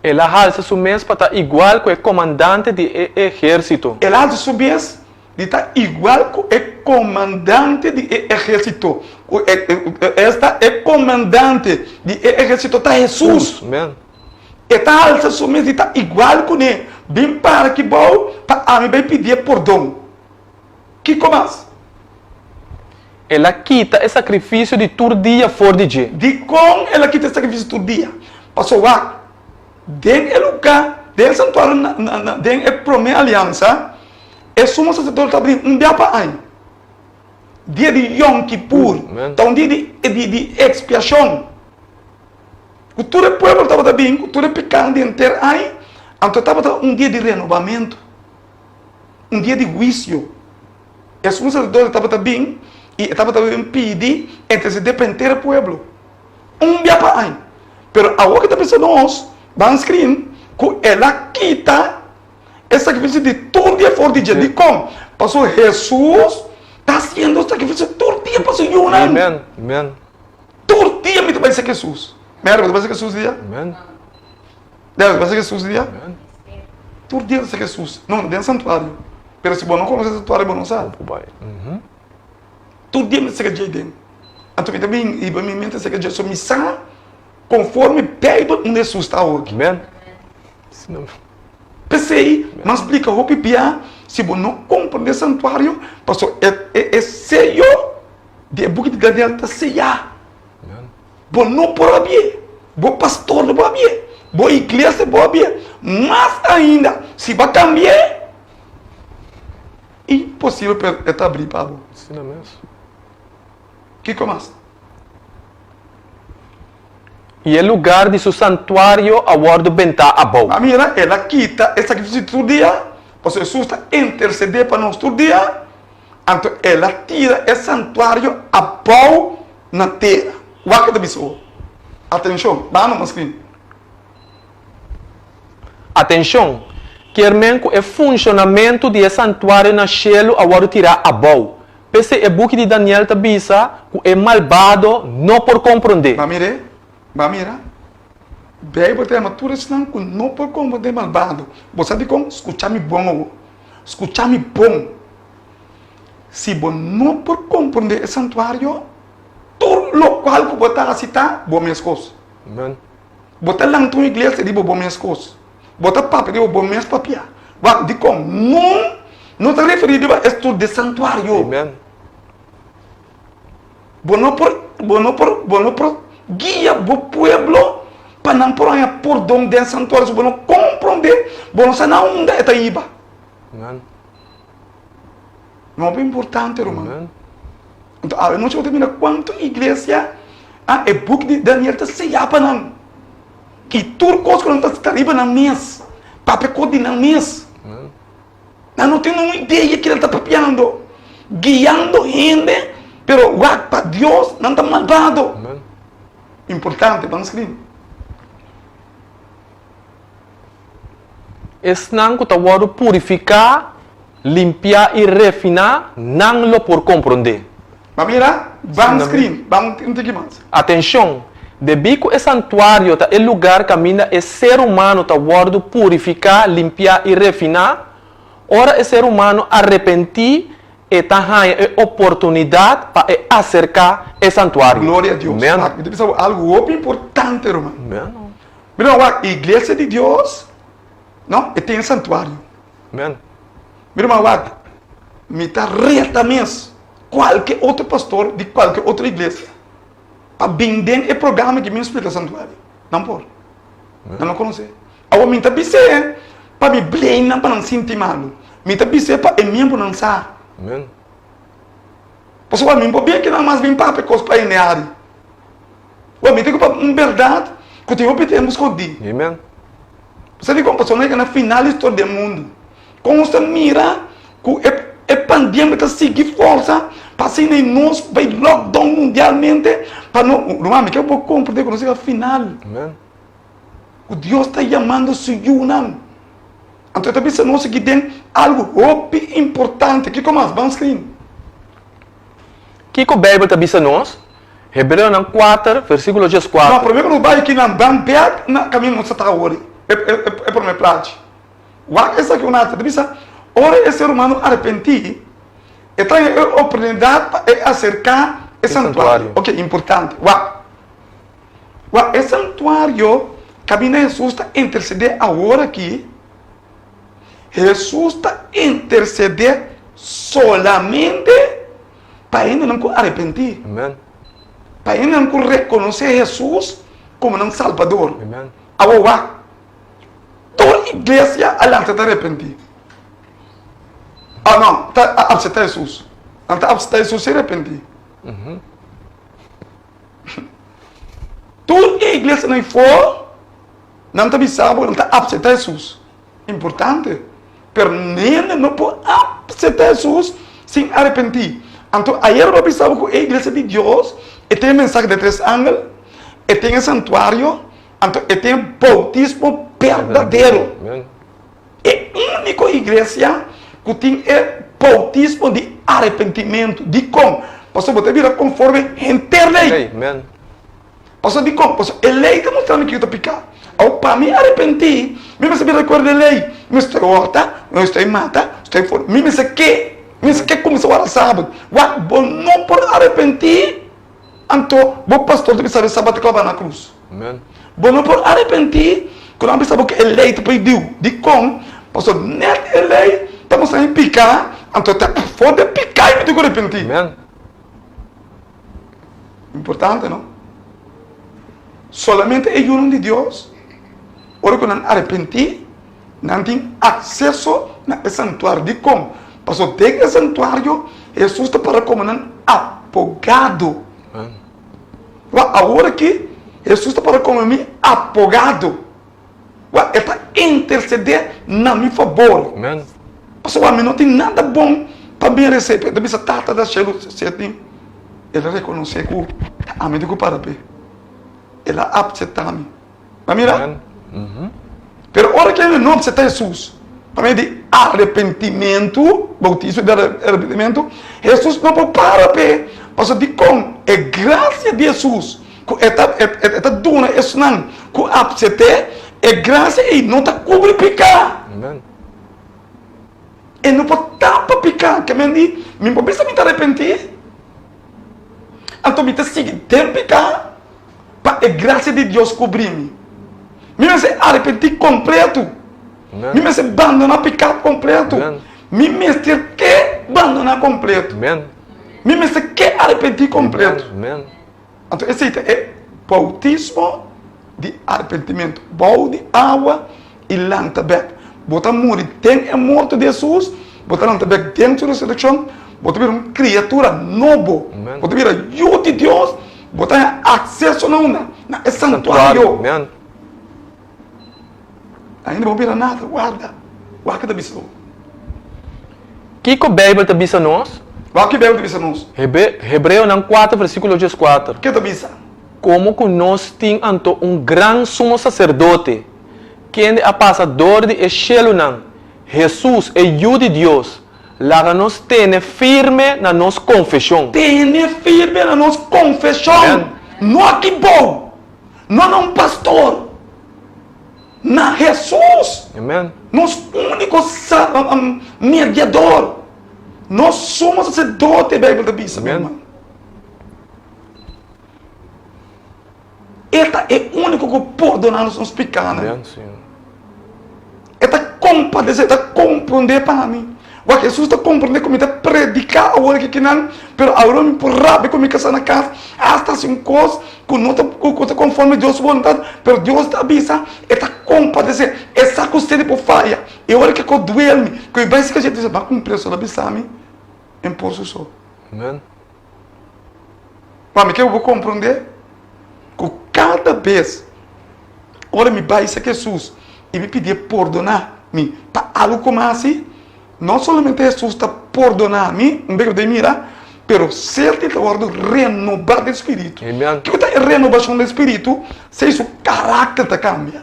El a halsa su mes pa ta igual ku e komandante di e ehérsito. El a halsa su mes Di ta igual ku e komandante di e ehérsito. Ku e, esta e komandante di e ehérsito ta Hesus. Amen. E ta halsa su mes di ta igual kuné. Bin para aki bou pa ami bai pidié pordon. Kiko mas? El a kita e sakrifisio di tur dia for di dje. Dikon el a kita e sakrifisio tur dia? Pasobra wak, den e lugá, den e santuario na, na, den e promé aliansa, E sumo saserdote ta bini un bia pa aña. Dia di Yom Kippur ta un dia di di ekspiashon ku tur e pueblo tabata bin ku tur e pekanan di henter aña, anto tabata un dia di renobamentu, un dia di huisio. E sumo saserdote tabata bin i e tabata bin pidi intersedé pa henter e pueblo un bia pa aña. Pero awor ke ta bisa nos, ban skrin ku el a kita. E sakrifisio di tur dia for di dje. Dikon? Pasobra Hesus ta hasiendo sakrifisio tur dia pa su yunan. Amen. Amen. Tur dia mi ta bai serka Hesus. Mary, bo ta bai serka Hesus dia? Amen. Debra, bo ta bai serka Hesus dia? Amen. Tur dia ta serka Hesus. No, den santuario. Pero si bo no konosé santuario, bo no sa. Bo por bai. Tur dia mi ta serka dje den. Anto mi ta bin riba mi mente serka dje. So mi sa konforme Beibel unda Hesus ta awoki. Amen. P'esei, nan splika hopi bia, si bo no komprendé santuario, pasobra e e e seyo di e buki di Daniel ta seyá. Bo no por habié, bo pastor no por habié, bo iglesia no por habié. Mas ainda, si bo a kambi'é, imposibel pa e ta abrí pa bo. Kiko mas? I e lugar di su santuario a wòrdu bentá abou. A mira, el a kita e sakrifisio di tur dia, pasobra Hesus ta intersedé pa nos tur dia. Anto el a tira e santuario abou. na tera. Wak e ta bisa awor. Atenshon, baha no mas screen. Atenshon! Kier men ku e funshonamentu di e santuario na shelu a wòrdu tirá abou. P'esei e buki di Daniel ta bisa ku e malbado no por komprondé. Ba mir'é, ba mira. Beibel ta yama tur esnan ku no por komprondé malbado. Bo sa dikon? Skucha mi bon awor. Skucha mi bon. Si bo no por komprondé e santuario, tur lokual ku bo ta hasi ta bo mes kos. Amen. Bo ta lanta un iglesia riba bo mes kos. Bo ta papia riba bo mes papia. Wak, dikon? No, no ta referí riba e tur di santuario. Amen. Bo no por, bo no por, bo no por guia bo pueblo pa nan por haña pordon den santuario si bo no komprondé, bo no sa na unda e ta hiba. Amen. No hopi importante, ruman. Anto awe nochi bo ta mira kuantu iglesia a e buk di Daniel ta seya pa nan. I tur kos ku nan ta sta riba nan mes, papia kos di nan mes. Nan no tin un idea ki nan ta papiando, guiando hende, pero wak pa Dios nan ta malbado. Importante, ban skrin. Esnan ku ta wòrdu purifiká, limpiá i refiná, nan lo por komprondé. Ba mira, ban screen, ban un tiki mas. Atenshon! Debí ku e santuario ta e lugar kaminda e ser humano ta wòrdu purifiká, limpiá i refiná, ora e ser humano arepentí, e ta haña e oportunidat pa e aserká e santuario. Gloria a Dios. Amen. Wak, mi ta bisa bo algu hopi importante, ruman. Amen. Mira wak, iglesia di Dios, no, e tin e santuario. Amen. Mira ma wak, mi ta reta mes kualke otro pastor di kualke otro iglesia pa bin den e programa ki mi splika santuario. Nan por. Nan no konosé. Awor mi ta bis'é pa mi blame nan pa nan sinti malu. Mi ta bis'é pa e miembronan sa. Amen. Pasobra mi por bin akinan mas bin papia kos pa hende hari. Wak, mi ta ocupa un berdad cu tin hopi tempo scondi. Amen. Sa dicon? Pasobra nos yega na final di historia den mundo. Con nos ta mira cu e e pandemia ta sigui forsa pa asina y nos bay lockdown mundialmente pa no, ruman mi ke bo comprende cu nos yega final. Amen. Cu Dios ta yamando su yunan. Anto e ta bisa nos aki den algo hopi importante. Kico mas? Ban screen. Kico Bijbel ta bisa nos? Hebreonan kuater, versíkulo dieskuater. No, promé ku nos bai kinan, ban bèk na kaminda nos ta awor, e e promé plachi. Wak esaki un arte ta bisa, ora e ser humano arepentí, e ta haña e oportunidat pa e aserká e santuario. Oke, importante. Wak. Wak, e santuario kaminda Hesus ta intersedé awor aki, Hesus ta intersedé solamente Pa hendenan ku arepentí. Amen. Pa hendenan ku rekonosé Hesus komo nan Salbador. Amen. Awor wak, tur iglesia a lanta ta arepentí. Oh no, ta a apseptá Hesus. Nan ta apseptá Hesus sin arepentí. Tur e iglesianan ei for, nan ta bisa bo nan ta apseptá Hesus. Importante. Pero hende no por acepta Hesus sin arepenti. Anto ayer bo a bisa bo cu e iglesia di Dios e tin e mensahe de tres angel, e tin e santuario, anto e tin e bautismo berdadero. E unico iglesia cu tin e bautismo di arepentimento. Dicon? Pasobra bo ta bira conforme henter ley. Pasobra dikon? Pasobra e lei ta mustra mi kiko ta piká. Awor pa mi arepentí, mi mester bira di akuerdo e lei. Mi mester hòrta, mi mester mata, mi mester for, mi mester ke, mi mester ke kuminsá wara sabat. Wak, bo no por arepentí, anto bo pastor ta bisa bo e sabat ta klabá na krus. Bo no por arepentí ku nan a bisa bo ku e lei ta prohibiu. Dikon? Pasobra nèt e lei ta mustra mi piká, anto ta for di e piká mi tin ku arepentí. Importante, no? Solamente e yunan di Dios, ora ku nan arepentí, nan tin akseso na e santuario. Dikon? Pasobra den e santuario, Hesus ta para komo nan abogado. Wak, awor aki, Hesus ta para komo mi abogado. Wak, e ta intersedé na mi fabor. Pasobra mi no tin nada bon pa meresé. E ta bisa, Tata da shelu, si e tin. El a rekonosé ku. Ta ami tin ku para p'e. El a apseptá mi. Bo a mira? Pero ora ku hende no apseptá Hesus pa medio di arepentimentu, boutismo di arepentimentu, Hesus no por para p'e. Pasobra dikon? E grasia di Hesus ku e ta e ta duna esnan ku apsept'é, e grasia ei no ta kubri piká. E no por tapa piká. Ke men di, mi por bisa mi ta arepentí, anto mi ta sigui den piká pa e grasia di Dios kubrí mi. Mi mester arepentí kompletu. Mi mester bandoná piká kompletu. Mi mester ke bandoná kompletu. Mi mester ke arepentí kompletu. Anto esei ta e boutismo di arepentimentu, bou di awa i lanta bèk. Bo ta muri den e morto di Hesus, bo ta lanta bèk den su resurekshon, bo ta bira un kriatura nobo, bo ta bira yu di Dios, bo ta haña akseso na unda? Na e santuario. Ainda bo bira nada, warda. Wak ta bisa bo. Kiko Beibel ta bisa nos? Wak ki Beibel ta bisa nos. Hebreonan kuater versíkulo dieskuater. Ke ta bisa? Komo ku nos tin anto un gran sumo saserdote, kende a pasa dor di e shelunan, Hesus, e Yu di Dios, laga nos tene firme na nos konfeshon. Tene firme na nos konfeshon. No aki bou, no na un pastor. Na Hesus, nos úniko mediador, nos sumo saserdote, Beibel ta bisa, mi herman. E ta e úniko ku pordoná nos nos pikánan. E ta kompadesé, e ta komprondé pa mi. Wak, Hesus ta komprondé ku mi ta prediká awor aki kinan, pero awor mi por rabia ku mi kasá na kas, asta hasi un kos ku no ta ku ta konforme Dios su boluntat, pero Dios ta bisa, e ta kompadesé, e sa ku sede por faya. E ora ke kos duel mi, ku mi bai si kashete, bisa, Bo a kumpli esei, lo bisa mi en por su so. Amen. Pa mi ke bo komprondé ku kada bes ora mi bai serka Hesus i mi pidié pordoná mi pa algu ku mi hasi, no solamente Hesus ta pordoná mi, un bes ku bo ta mira, pero ser di ta wòrdu renobá den spiritu. Kiko ta e renobashon den spiritu? Sei su karakter ta kambia.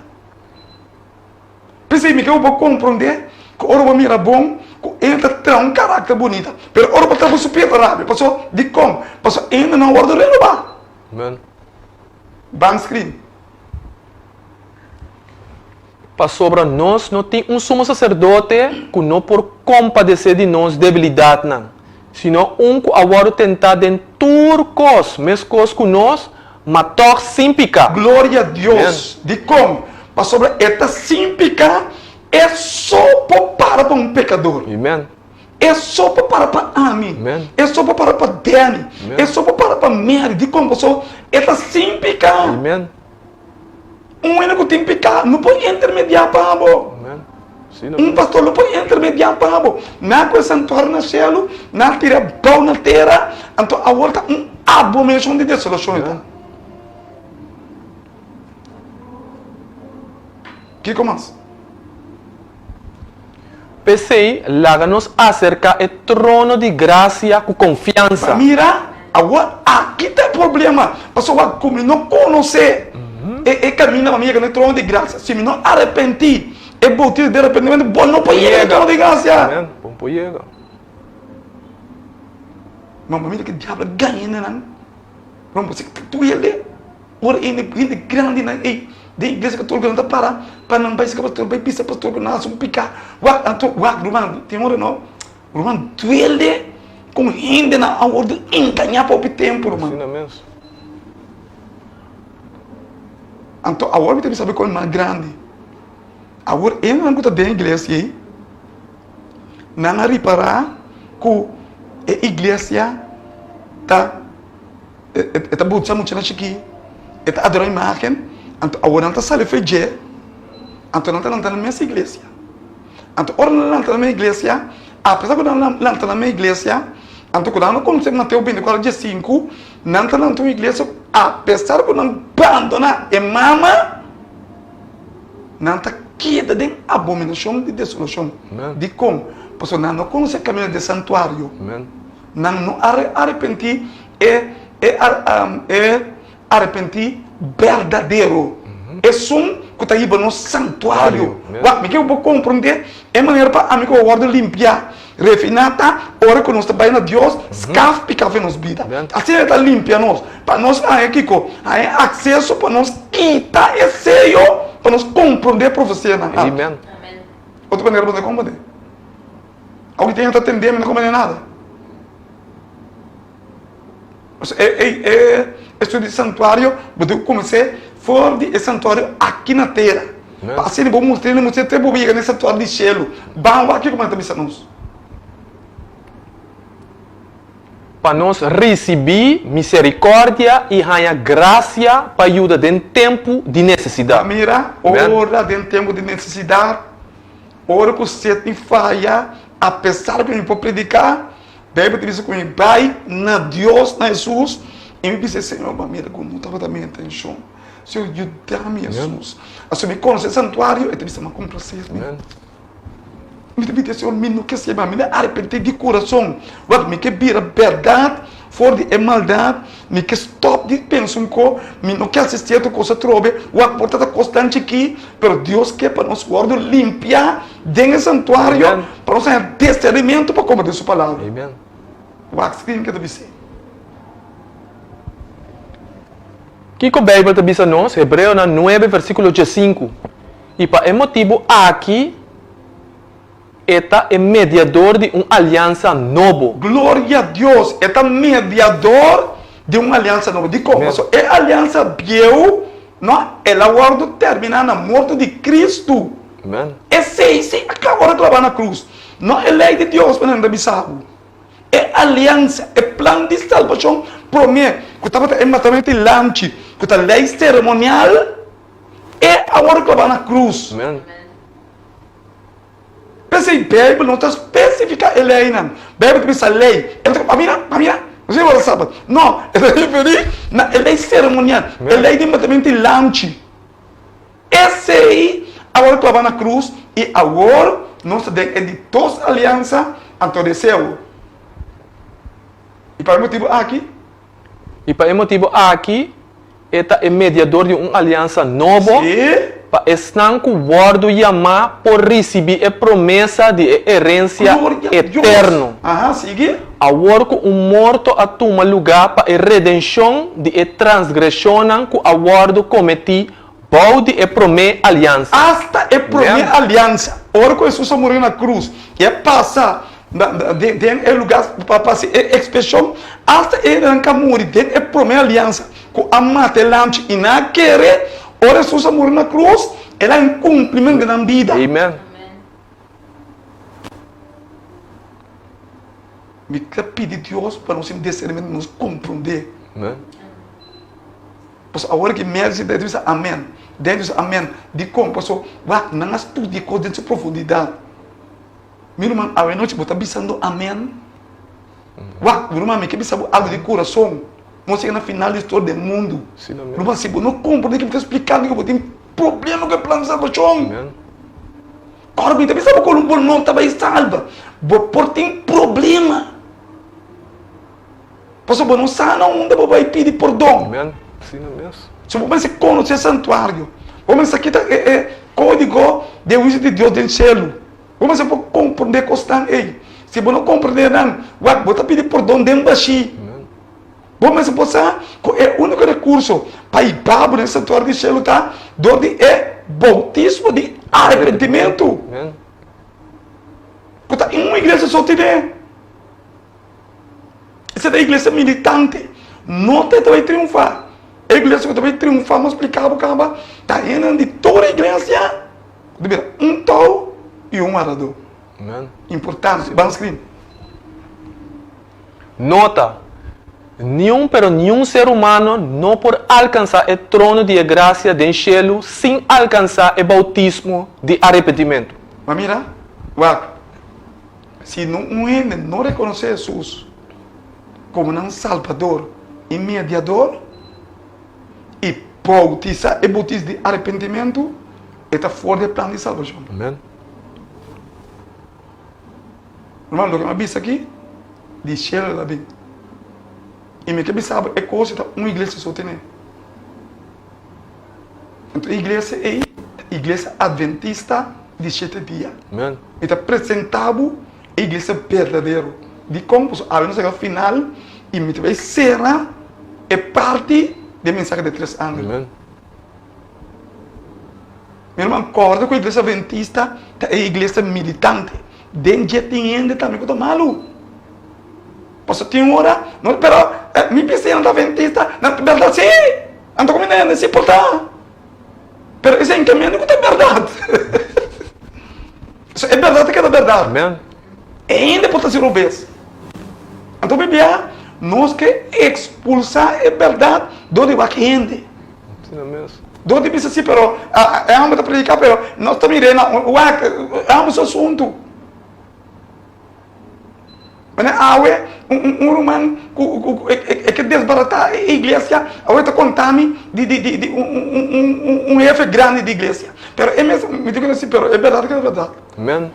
P'esei mi ke bo komprondé ku ora bo mira bon ku e ta traha un karakter bunita, pero ora bo ta bo su pie ta rabia. Paso dikon? Paso e no a wòrdu renobá. Amen. Ban screen. Pasobra nos no tin un sumo saserdote ku no por kompadesé di nos debilidatnan, sino un ku a wòrdu tentá den tur kos meskos ku nos, Ma tòg sin piká. Gloria Dios! Dikon? Pasobra e ta sin piká, e so por para pa un pekador. Amen. E so por para pa ami. Amen. E so por para pa Danny. Amen. E so por para pa Mary. Dikon? Pasobra e ta sin piká. Amen. Un hende ku tin piká no por intermediá pa bo. Amen. Sí, no Un pastor no por intermediá pa bo. Nan ku e santuario na shelu, nan a tira bou na tera, anto awor ta un abominashon di desolashon e ta. Kiko mas? P'esei, laga nos aserká e trono di grasia ku konfiansa. Ba mira, awor aki ta e problema, pasobra ku mi no konosé e kaminda pa mi yega na e trono di grasia. Si mi no arepentí, e boutismo di arepentimentu, bo no por yega na e trono di grasia. Amèn, bo no por yega. Ma bo mira ki diablo a gaña hendenan. Bo ta duele. Ora e hende grandinan ei den iglesia katolika nan ta para pa nan bai seka pastor bai bisa pastor ku nan hasi un pika wak anto wak ruman tin ora no ruman duele kon hendenan a wordu engaña pa hopi tempu ruman Asina mes. Anto awor mi ta bisa bo kon mas grandi awor hendenan ku ta den iglesia ei nan a ripara ku e iglesia ta E ta butsa muchanan chikí, e ta adorá imágen, anto awor nan ta sali for dje, anto nan ta lanta nan mes iglesia. Anto ora nan lanta nan mes iglesia, apesar ku nan lanta nan mes iglesia, anto ku nan no konosé Mateo bintikuatro diesinku, nan ta lanta un iglesia apesar ku nan bandoná e mama, nan ta keda den abominashon di desolashon. Dikon? Pasobra nan no konosé kaminda di e santuario. Nan no a arepentí e. E e arepentí berdadero, esun ku ta hiba nos santuario. Wak, mi ke bo komprondé e manera pa ami ku bo wòrdu limpiá, refiná ta ora ku nos ta bai na Dios skaf piká for nos bida. Asina e ta limpia nos, pa nos haña kiko? Haña akseso pa nos kita e seyo, pa nos komprondé profesianan. Otro manera bo no ta komprondé. Awor ki tin hende ta tendé mi no komprendé nada. E e estudio di santuario bo tin ku kumins'é for di e santuario aki na tera. Pa asina bo mustra hende mustra te bo yega na e santuario di shelu. Ban wak kiko nan ta bisa nos. Pa nos risibí miserikòrdia i haña grasia pa yuda den tempu di nesesidat. Pa mira, ora den tempu di nesesidat, ora ku set mi faya, apesar ku mi por prediká, Beibel ta bisa ku mi bai na Dios, na Hesus, i mi bisa, Señor, bo a mira ku no tabata mi intenshon. Señor, yuda mi, Hesus. Aso mi konosé e santuario, e ta bisa, mi a komplaser mi. Mi ta pidi, Señor, mi no ke seba, mi ta arepentí di kurason. Wak, mi ke bira bèrdat for di e maldat, mi ke stòp di pensa un ko, mi no ke hasi sierto kos atrobe. Wak, por ta ta kos tan chikí, pero Dios ke pa nos wòrdu limpiá. Den e santuario pa nos haña discernimentu pa komprendé su palabra. Wak screen ke ta bis'é. Kiko Beibel ta bisa nos? Hebreonan nuebe versíkulo diesinku, I pa e motibu aki e ta e mediador di un aliansa nobo. Gloria Dios! E ta mediador di un aliansa nobo. Dikon? Pasobra e aliansa bieu no, el a wòrdu terminá na morto di Kristu. Amen. Esei si a kaba ora klabá na krus. No e lei di Dios pa nan ta bisa bo. E aliansa, e plan di salbashon promé ku tabata e matamentu di lamchi, ku ta lei seremonial, e a wòrdu klabá na krus. Amen. P'esei Beibel no ta spesifiká e leinan. Beibel ta bisa lei. E no ta pa mira, pa mira, no si ora sabat. No, e ta referí na e lei seremonial, e lei di matamentu di lamchi. Esei a wòrdu klabá na krus i awor nos ta den e di dos aliansa, anto deseo. I pa e motibu aki. I pa e motibu aki e ta e mediador di un aliansa nobo pa esnan ku wòrdu yamá por risibí e promesa di e herensia eterno. Awor ku un morto a tuma lugá pa e redenshon di e transgreshonnan ku a wòrdu kometí bou di e promé aliansa. Asta e promé aliansa, ora ku Hesus a muri na krus i a pasa den e lugá pa hasi e ekspiashon, asta e hendenan ku a muri den e promé aliansa, ku a mata e lamchi i nan a kere, ora Hesus a muri na krus, el a haña kumplimentu den nan bida. Amen. Mi ta pidi Dios pa nos tin discernimentu, nos komprondé. Amen. Pasobra awor ki Mary sinta e ta bisa amen. Daniel ta bisa amen. Dikon? Pasobra wak nan a studia e kos den su profundidat. Mi ruman, awe nochi bo ta bisando amen? Wak, mi ruman, mi ke bisa bo algu di kurason. Nos yega na final di historia den mundu. Ruman, si bo no komprende ke mi ta splikando, bo tin problema ku e plan di salbashon. Ora mi ta bisa bo ku bo no ta bai salba, bo por tin problema. Pasobra bo no sa na unda bo bai pidi pordon. Amen. Asina mes. So bo mester konosé e santuario. Bo mester kita e e kódigo di e huisio di Dios den shelu. Bo mester por komprondé kosnan ei. Si bo no komprondé nan, wak, bo ta pidi pordon den bashí. Amen. Bo mester por sa ku e úniko rekurso pa hiba bo den e santuario di shelu ta dor di e boutismo di arepentimentu. Amen. Ku ta un iglesia so tene. Esei ta iglesia militante. No ta e ta bai triunfá. E iglesia ku ta bai triunfá, mi a splika bo kaba, ta hendenan di tur iglesia ku ta bira un tou i un wardadó. Amen. Importante. Ban skrin. Nota, Niun pero niun ser humano no por alkansá e trono di e grasia den shelu sin alkansá e boutismo di arepentimentu. Ma mira, wak. Si no un hende no rekonosé Hesus komo nan Salbador i Mediador i boutisá e boutis di arepentimentu, e ta for di e plan di salbashon. Amen. Ruman, loke mi a bisa aki, di shelu el a bin. I mi ke bisa bo e kos ei ta un iglesia so tene. Anto e iglesia ei ta Iglesia Adventista di Shete Dia. Amen. Mi ta presenta bo e iglesia berdadero. Dikon? Pasobra awe nos a yega final i mi ta bai sera e parti di e mensahe di e tres angel. Amen. Mi ruman, kòrda ku e iglesia adventista ta e iglesia militante. Den dje tin hende tambe ku ta malu. Pasobra tin ora, no, pero mi bisiña ta adventista, nan ta bèrdat? Sí! Nan ta kuminda hende? Sí, por ta. Pero esei no ta mende ku ta bèrdat. So e bèrdat ta keda bèrdat. Amen. E hende por ta hasi robes. Anto bibia nos ke ekspulsá e bèrdat dor di wak hende. Asina mes. Dor di bisa si pero e homber ta prediká pero nos ta mir'é na wak e homber su asuntu. Manera awe un un ruman ku ku e ke desbaratá e iglesia awe ta konta mi di di di un un un un hefe grandi di iglesia pero e mes mi ta kere si pero e bèrdat ke ta bèrdat. Amen.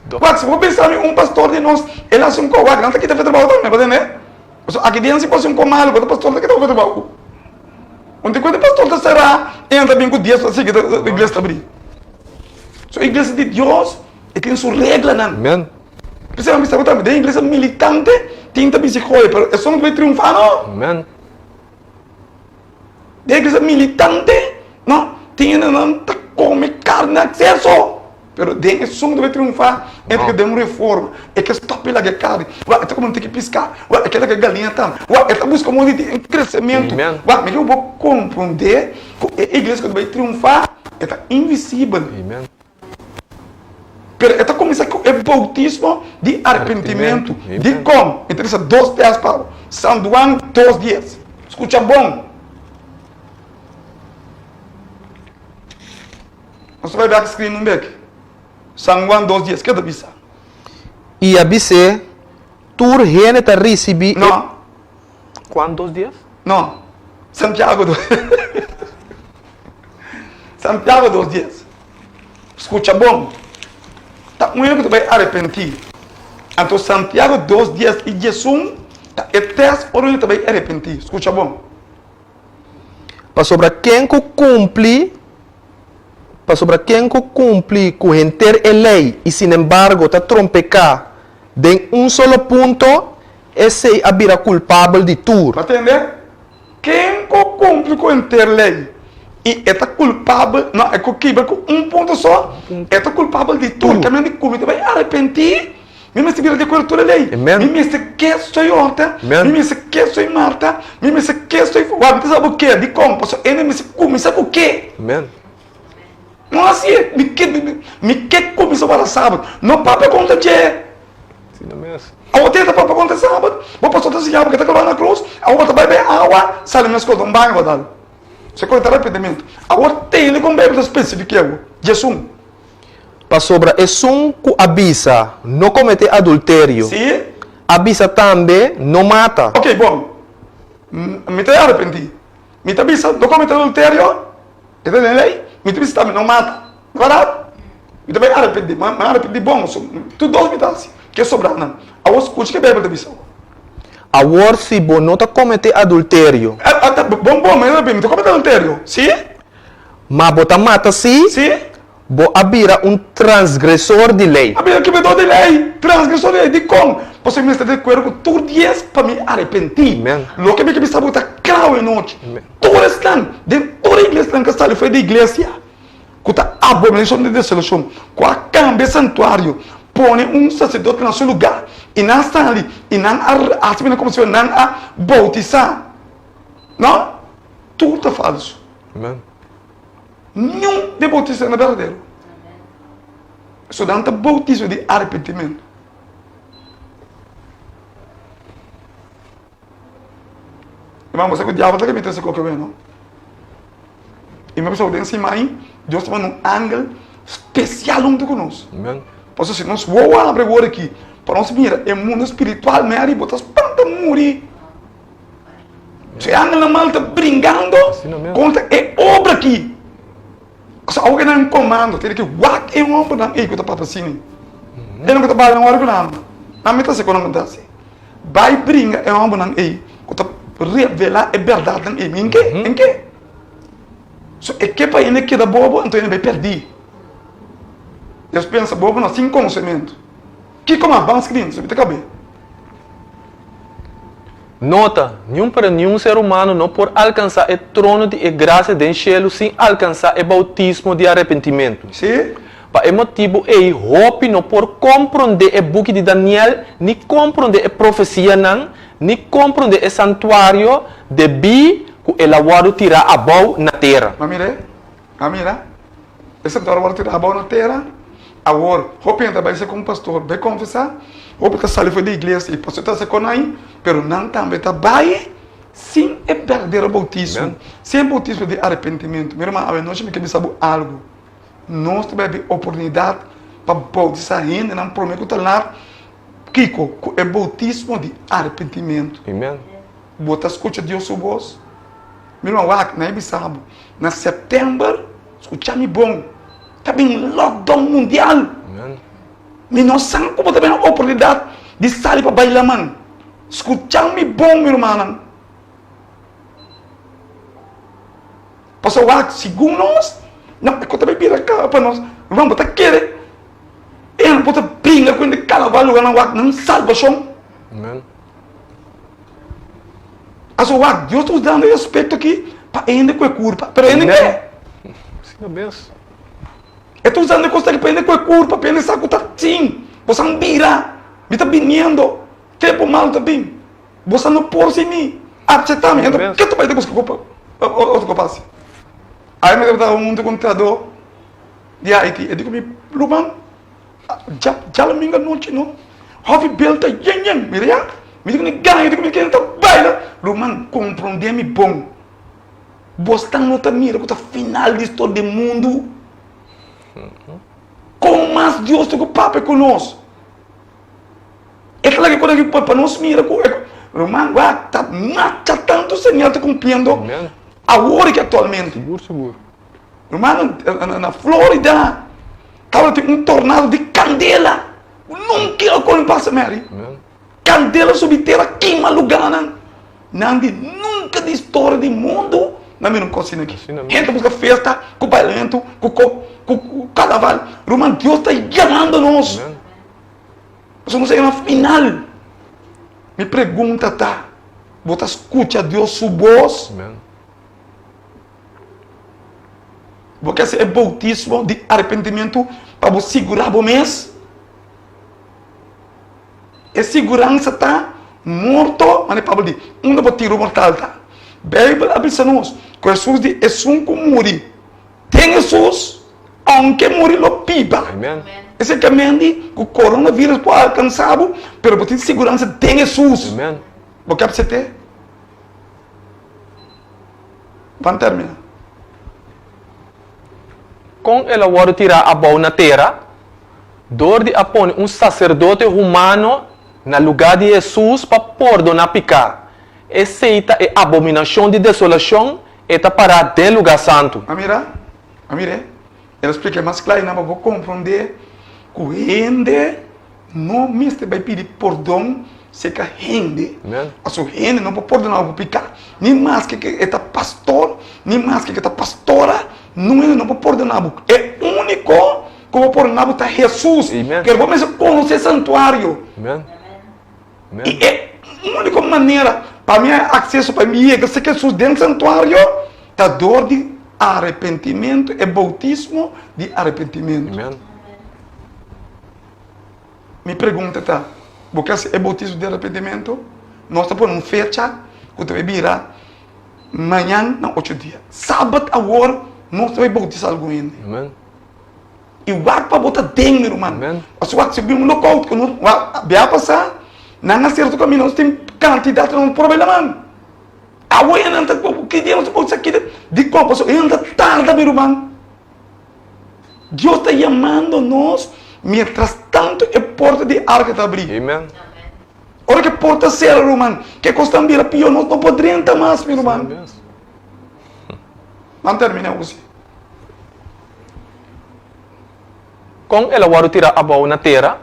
Wak si bo bisa mi un pastor di nos el hasi un kos wak nan ta kita fe trabou tambe bo tende pasobra aki den si bo hasi un kos malu bo ta pastor ta kita bo fe trabou un di kuenta pastor ta sera i nan ta bin ku dies pa sigui iglesia ta abri so iglesia di Dios E tin su reglanan. Amen. P'esei mi bisa bo tambe, den iglesia militante tin ta bisti goya, pero esun no ta bai triunfá no. Amen. Den iglesia militante, no, tin hendenan ta kome karni na ekseso, pero den esun ta bai triunfá, e ta den un reforma, e ke stòp di laga e karni, wak e ta kome un tiki piská, wak e ke laga e galiña tambe, wak e ta buska moda di tin kresementu. Amen. Wak mi ke bo komprondé ku e iglesia ku ta bai triunfá e ta invisibel. Amen. Pero e ta kuminsá ku e boutismo di arepentimentu. Dikon? Mi ta bisa dos tèst pa bo. San Juan dos dies. Skucha bon. Nos ta bai bèk skrin un bek. San Juan dos dies, ke ta bisa? I a bis'é, Tur hende ta risibí e. No. Juan dos dies? No. Santiago dos. Santiago dos dies. Skucha bon. Ta un hende ku ta bai arepentí. Anto Santiago dos dies i diesun ta e tèst ora un hende ta bai arepentí. Skucha bon. Pasobra ken ku kumpli, pasobra ken ku kumpli ku henter e lei i sinembargo ta trompeká den un solo punto, esei a bira kulpabel di tur. Bo a tende? Ken ku kumpli ku henter lei i e ta kulpabel, no, e ku kibra ku un punto so, e ta kulpabel di tur. Ke men di ku mi ta bai arepentí, mi mester bira di akuerdo tur e lei. Mi mester ke soy Orta, mi mester ke soy Marta, mi mester ke soy. Wak, mi ta sa bo ke, dikon? Pasobra e mester kuminsá ku ke. No hasi e, mi ke, mi ke kuminsá wara sabat. No papia kontra dje. Awor tenta papia kontra sabat, bo pastor ta siña bo ke ta klabá na krus, awor bo ta bai bai awa, sali meskos den un baño bo dal. Se konta arepentimentu. Awor tende kon Beibel ta spesifiká awor. Djesun. Pasobra esun ku a bisa, No kometé adulterio, Si. a bisa tambe, No mata. Ok, bon. Mi ta arepentí. Mi ta bisa, No kometé adulterio. E ta den lei, mi ta bisa tambe no mata. No bèrdat? Mi ta bai arepentí, mi a arepentí bon, so tur dos mi ta hasi, ke sobrá nan. Awor skucha ke Beibel ta bisa awor. Awor si bo no ta kometé adulterio. Bon bon, mi arepentí, mi ta kometé adulterio, si? Ma bo ta mata si? Si. Bo a bira un transgresor di lei. A bira kibrador di lei, transgresor di lei. Dikon? Pasobra mi mester ta di akuerdo ku tur dies pa mi arepentí. Loke mi ke bisa bo ta kla awe nochi. Tur esnan den tur e iglesianan ku a sali for di iglesia ku ta abominashon di desolashon, ku a kambia e santuario, pone un saserdote na su lugá, i nan a sali i nan a hasi bini komo si nan a boutisá. No, tur ta falsu. Niun di e boutismo no ta berdadero. So nan ta boutismo di arepentimentu. Hermano, bo sa ku diabel ta ke mete su koke weno. I mi a bisa ku den siman Dios ta manda un angel spesial huntu ku nos. Pasobra si nos wowo abri awor aki pa nos mira e mundu spiritual mei ariba bo ta spanta muri. So e angelnan mal ta bringando kontra e obra aki. Pasobra awor ke nan komando tene ke wak e hombernan ei ku ta papia asina. Enan ku ta bala nan ora ku nan. Nan mi ta hasi ku nan ta hasi. Bai bringa e hòmbernan ei ku ta revelá e bèrdatnan ei. Mi N ke, N ke. So e ke pa hende keda bobo, anto hende bai pèrdí. Dios pensa, bobo no, sin konosementu. Kiko mas? Ban skrin, so mi ta kab'é. Nota, Niun pero niun ser humano no por alkansá e trono di e grasia den shelu sin alkansá e boutismo di arepentimentu. Sí. Pa e motibu ei hopi no por komprondé e buki di Daniel ni komprondé e profesianan ni komprondé e santuario debí ku el a wòrdu tirá abou na tera. Ma mir'é, a mira, e santuario a wòrdu tirá abou na tera. Awor, hopi hende ta bai serka un pastor bai konfesá, hopi ta sali for di iglesia i pastor ta hasi kon ai, pero nan tambe ta bai sin e berdadero boutismo, sin e boutismo di arepentimentu. Mi ruman, awenochi mi ke bisa bo algu. Nos ta bai habri oportunidat pa boutisá hendenan promé ku ta lat kiko? Ku e boutismo di arepentimentu. Amen. Bo ta skucha Dios su bos? Mi ruman, wak, nan e bisa bo, na sèptèmber, skucha mi bon, ta bin lockdown mundial. Amen. Mi no sa ku bo ta bin oportunidat di sali pa bai laman. Skucha mi bon, mi rumannan. Pasobra wak, segun nos, no, e ku ta bai bira kaba pa nos. Ruman, bo ta kere e nan por ta bringa ku hende kalabá luganan wak nan salbashon? Amen. Aso wak, Dios ta usando e aspekto aki pa e hende ku e kurpa, pero e hende ke? Asina mes. E ta usando e kos aki pa e hende ku e kurpa, pa e hende sa ku ta tin. Bo san bira, mi ta biniendo, tempu malu ta bin. Boso no por sin mi. Acepta mi. Enton, ke ta bai ta buska ku otro ku pasa? Ai mi tabata huntu ku un trahadó di Haiti. E di ku mi, Ruman, djalomingo anochi no, hòfi bel ta yen yen. Mira ya, mi di ku mi gana, mi di ku mi kende ta baila. Ruman, komprondé mi bon. Bosnan no ta mira ku ta final di storia di mundu? Kon mas Dios ta ku papia ku nos? E ta laga kos aki pa nos mira ku e ruman wak ta masha tantu señal ta kumpliendo awor aki aktualmente. Sigur sigur. Ruman na Florida tabatin un tornado di kandela nunka a kos pasa Mary. Kandela subi tera kima luganan. Nan di nunka di historia di mundu nan mira un kos asina aki. Hende ta buska festa ku bailamentu ku ku karnaval. Ruman Dios ta yamando nos. Pasobra nos a yega na final. Mi pregunta ta, bo ta skucha Dios su bos? Bo ke hasi e boutismo di arepentimentu pa bo sigurá bo mes? E siguransa ta morto, manera Pablo di, unda bo tiro mortal ta? Beibel a bisa nos ku Hesus di esun ku muri Den Hesus, aunke muri lo biba. Esei ta mendi ku coronavirus por alkansa bo, pero bo tin siguransa den Hesus. Bo ke apsept'é? Ban termina. Kon el a wòrdu tirá abou na tera? Dor di a pone un saserdote humano na lugá di Hesus pa pordoná piká. Esei ta e abominashon di desolashon E ta pará den lugá santu. A mira, a mir'é. El a splika mas kla einan pa bo komprondé ku hende no mester bai pidi pordon serka hende. Pasobra hende no por pordoná bo piká. Ni maske ke e ta pastor, ni maske ke ta pastora, nun hende no por pordoná bo. E úniko ku por pordoná bo ta Hesus. Pero bo mester konosé e santuario. I e úniko manera pa mi haña akseso pa mi yega serka Hesus den santuario ta dor di arepentimentu, e boutismo di arepentimentu. Mi pregunta ta, bo ke hasi e boutismo di arepentimentu? Nos ta pone un fecha ku ta bai bira mañan na ocho dia. Sabat awor nos ta bai boutisa algun hende. I wak pa bo ta den, mi ruman. Pasobra wak si bin un lockout ku nos wak bia pasá, nan a sera tur kaminda, nos tin kantidat ku nos por bai laman. Awe nan ta ki dia nos ta por sa ki dia. Dikon? Pasobra e nan ta tarda, mi ruman. Dios ta yamando nos mientras tanto e porta di arka ta abrí. Ora ku e porta sera, ruman, ke kos ta bira pió, nos no por drenta mas, mi ruman. Nan termina usi. Kon el a wòrdu tirá abou na tera?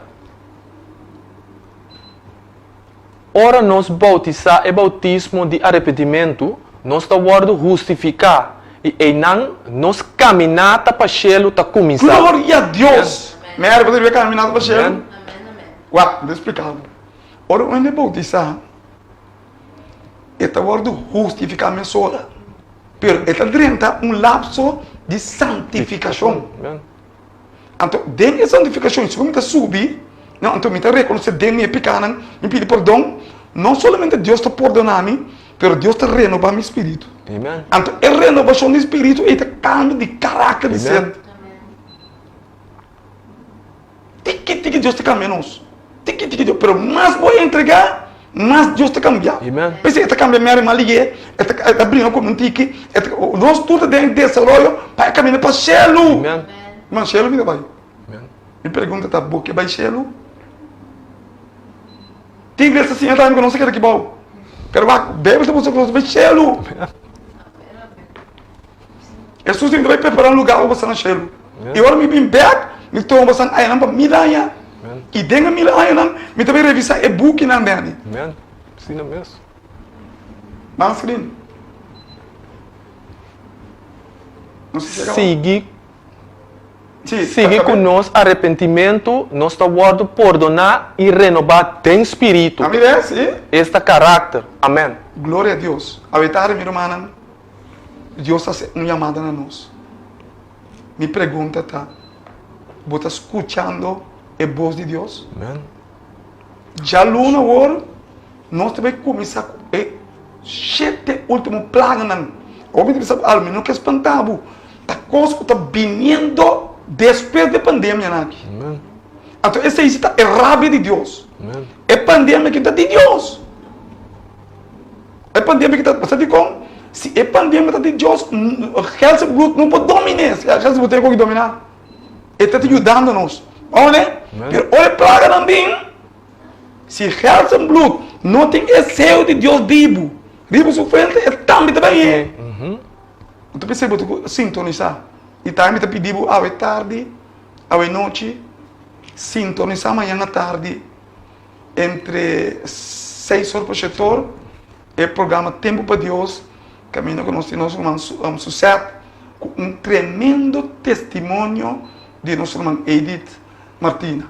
Ora nos boutisá e boutismo di arepentimentu, nos ta wòrdu hustifiká i einan nos kaminata pa shelu ta kuminsá. Gloria Dios! Mary, bo ta riba e kaminata pa shelu? Wak, mi ta splika bo. Ora un hende boutisá, e ta wòrdu hustifiká mesora, pero e ta drenta un lapso di santifikashon. Anto, den e santifikashon, segun mi ta subi, no, anto mi ta rekonosé den mi e pikánan, mi pidi pordon, no solamente Dios ta pordoná mi, pero Dios ta renobá mi spiritu. Anto, e renobashon di spiritu ei ta kambio di karakter di ser. Tiki tiki Dios ta kambia nos. Tiki tiki Dios, pero mas bo entregá, mas Dios ta kambia. P'esei e ta kambia Mary mas lihé, e ta e ta bringa ku un tiki, e ta nos tur ta den desaroyo pa e kaminda pa shelu. Man shelu mi ta bai. Mi pregunta ta, bo ke bai shelu? Tin iglesia ta siña tambe ku nos ta keda aki bou. Pero wak, Beibel ta mustra ku nos ta bai shelu. Hesus di mi ta bai prepara un lugar pa boso na shelu. I ora mi bin bek, mi tuma boso añanan pa mil aña. I den e mil añanan, mi ta bai revisa e bukinan den ami. Ban screen. Sigui Sigui ku nos arepentimentu, nos ta wòrdu pordoná i renobá den spiritu. Esta karakter. Amèn. Gloria a Dios. Awe tardi mi rumannan, Dios ta hasi un yamada na nos. Mi pregunta ta, bo ta skuchando e bos di Dios? Djaluna awor nos ta bai kuminsá ku e shete último plaganan. Awor mi ta bisa bo algu, mi no ke spantá bo. Ta kos ku ta biniendo despues di e pandemianan aki. Anto esei si ta e rabia di Dios. E pandemia aki ta di Dios. E pandemia aki ta, bo sa dikon? Si e pandemia ta di Dios, helse bloed no por domin'é. Helse bloed tin ku dominá. E ta yudando nos. Ora, pero ora e plaganan bin, si helse bloed no tin e seo di Dios bibu riba su frente, e tambe ta bai. Bo ta pensa bo ta ku sintonisá. I tambe mi ta pidi bo awe tardi, awe nochi, sintonisá mañan atardi entre seis or pa shete or e programa Tempu pa Dios kaminda ku nos tin nos ruman Suzette ku un tremendo testimonio di nos ruman Edith Martina.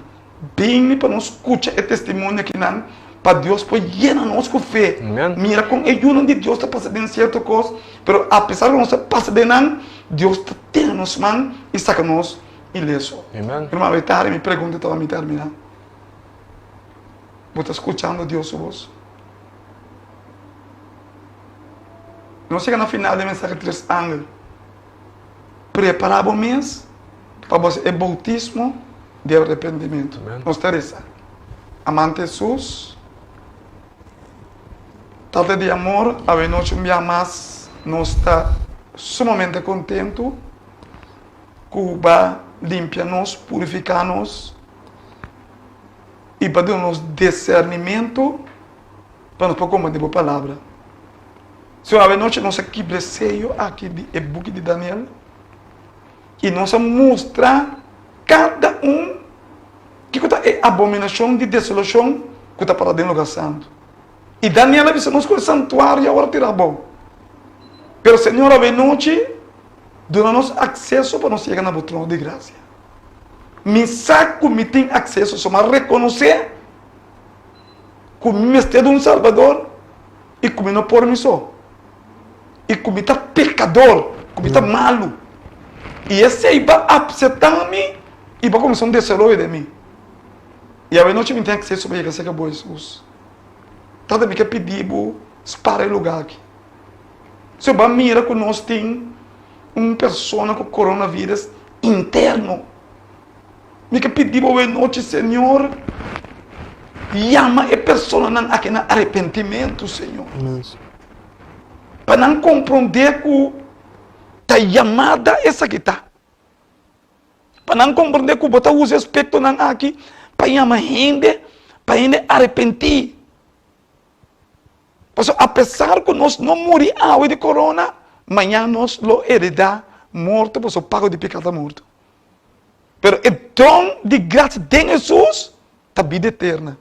Bini pa nos skucha e testimonio akinan pa Dios por yena nos ku fe. Mira kon e yunan di Dios ta pasa den sierto kos, pero apesar ku nos ta pasa den nan, Dios ta tene nos man i saka nos ileso. Hermano, e tardi mi pregunta ta pa mi terminá. Bo ta skuchando Dios su bos? Nos yega na final di e mensahe tres angel. Prepará bo mes pa bo hasi e boutismo di arepentimentu. Nos ta resa. Amante Hesus, Tata di amor, awe nochi un bia mas nos ta sumamente kontentu ku Bo a limpia nos, purifiká nos i pa duna nos disernimentu pa nos por komprendé Bo Palabra. Señor, awe nochi nos a kibra e seyo aki di e buki di Daniel i nos a mustra kada un kiko ta e abominashon di desolashon ku ta para den lugar santu. I Daniel a bisa nos ku e santuario awor a tira abou. Pero, Señor, awe nochi duna nos akseso pa nos yega na bo trono di grasia. Mi sa ku mi tin akseso, so mi a rekonosé ku mi mester di un Salbador. I ku mi no por mi so. I ku mi ta pekador, ku mi ta malu. I esei ba apsetá mi i ba kuminsá un desaroyo den mi. I awe nochi mi tin akseso pa yega serka bo, Hesus. Tata, mi ke pidi bo spara e lugá aki. Si bo a mira ku nos tin un persona ku coronavirus interno. Mi ke pidi bo awe nochi, Señor, yama e personanan aki na arepentimentu, Señor. Pa nan komprondé ku ta yamada esaki ta. Pa nan komprondé ku bo ta usa e aspektonan aki pa yama hende, pa hende arepentí. Pasobra apesar ku nos no muri awe di korona, mañan nos lo heredá morto, pasobra pago di piká ta morto. Pero e don di gracia den Hesus ta bida eterna.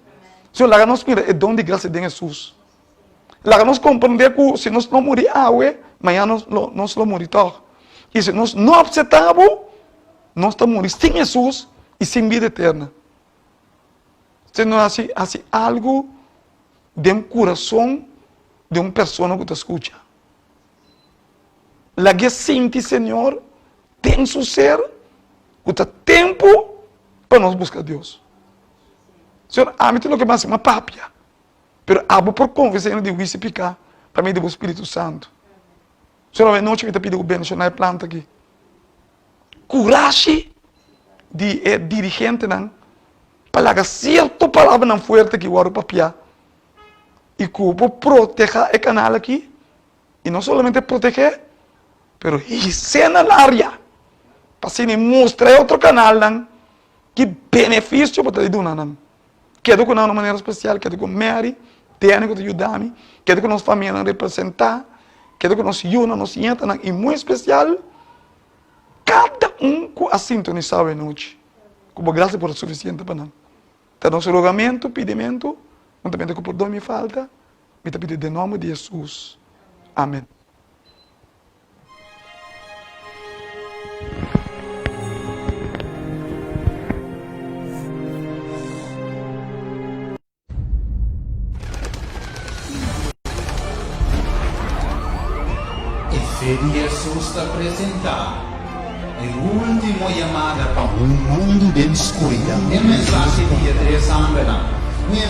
Señor, laga nos mira e don di gracia den Hesus. Laga nos comprende cu si nos no muri awe, mañana nos lo, nos lo muri toch. Y si nos no acepta bo, nos ta muri sin Hesus y sin bida eterna. Señor, haci, haci algo den curason di un persona cu ta scucha. Lag'é sinti, Señor, den su ser cu ta tempo pa nos busca Dios. Señor, ami ta loke mas mi a papia, pero abo por convence hende di huicio y pica pa medio di bo Spiritu Santo. Señor, awe nochi mi ta pidi bo bendiciona e planta aki. Curashi di e dirigentenan pa laga cierto palabranan fuerte aki worde papia y cu bo proteha e canal aki. I no solamente protegé, pero his'é na laria pa asina e mustra e otro kanalnan ki benefisio bo ta di duna nan. Keda ku nan na un manera spesial, keda ku Mary, Danny ku ta yuda mi, keda ku nos famianan representá, keda ku nos yunan, nos ñetanan i muy spesial kada un ku a sintonisá awe nochi. Ku bo grasia por ta sufisiente pa nan. Ta nos rogamentu, pidimentu, huntamente ku pordon mi falta. Mi ta pidi den nomber di Hesus. Amen. E fe di Hesus ta presentá e último yamada pa un mundu den skuridat. E mensahe di e tres angelnan.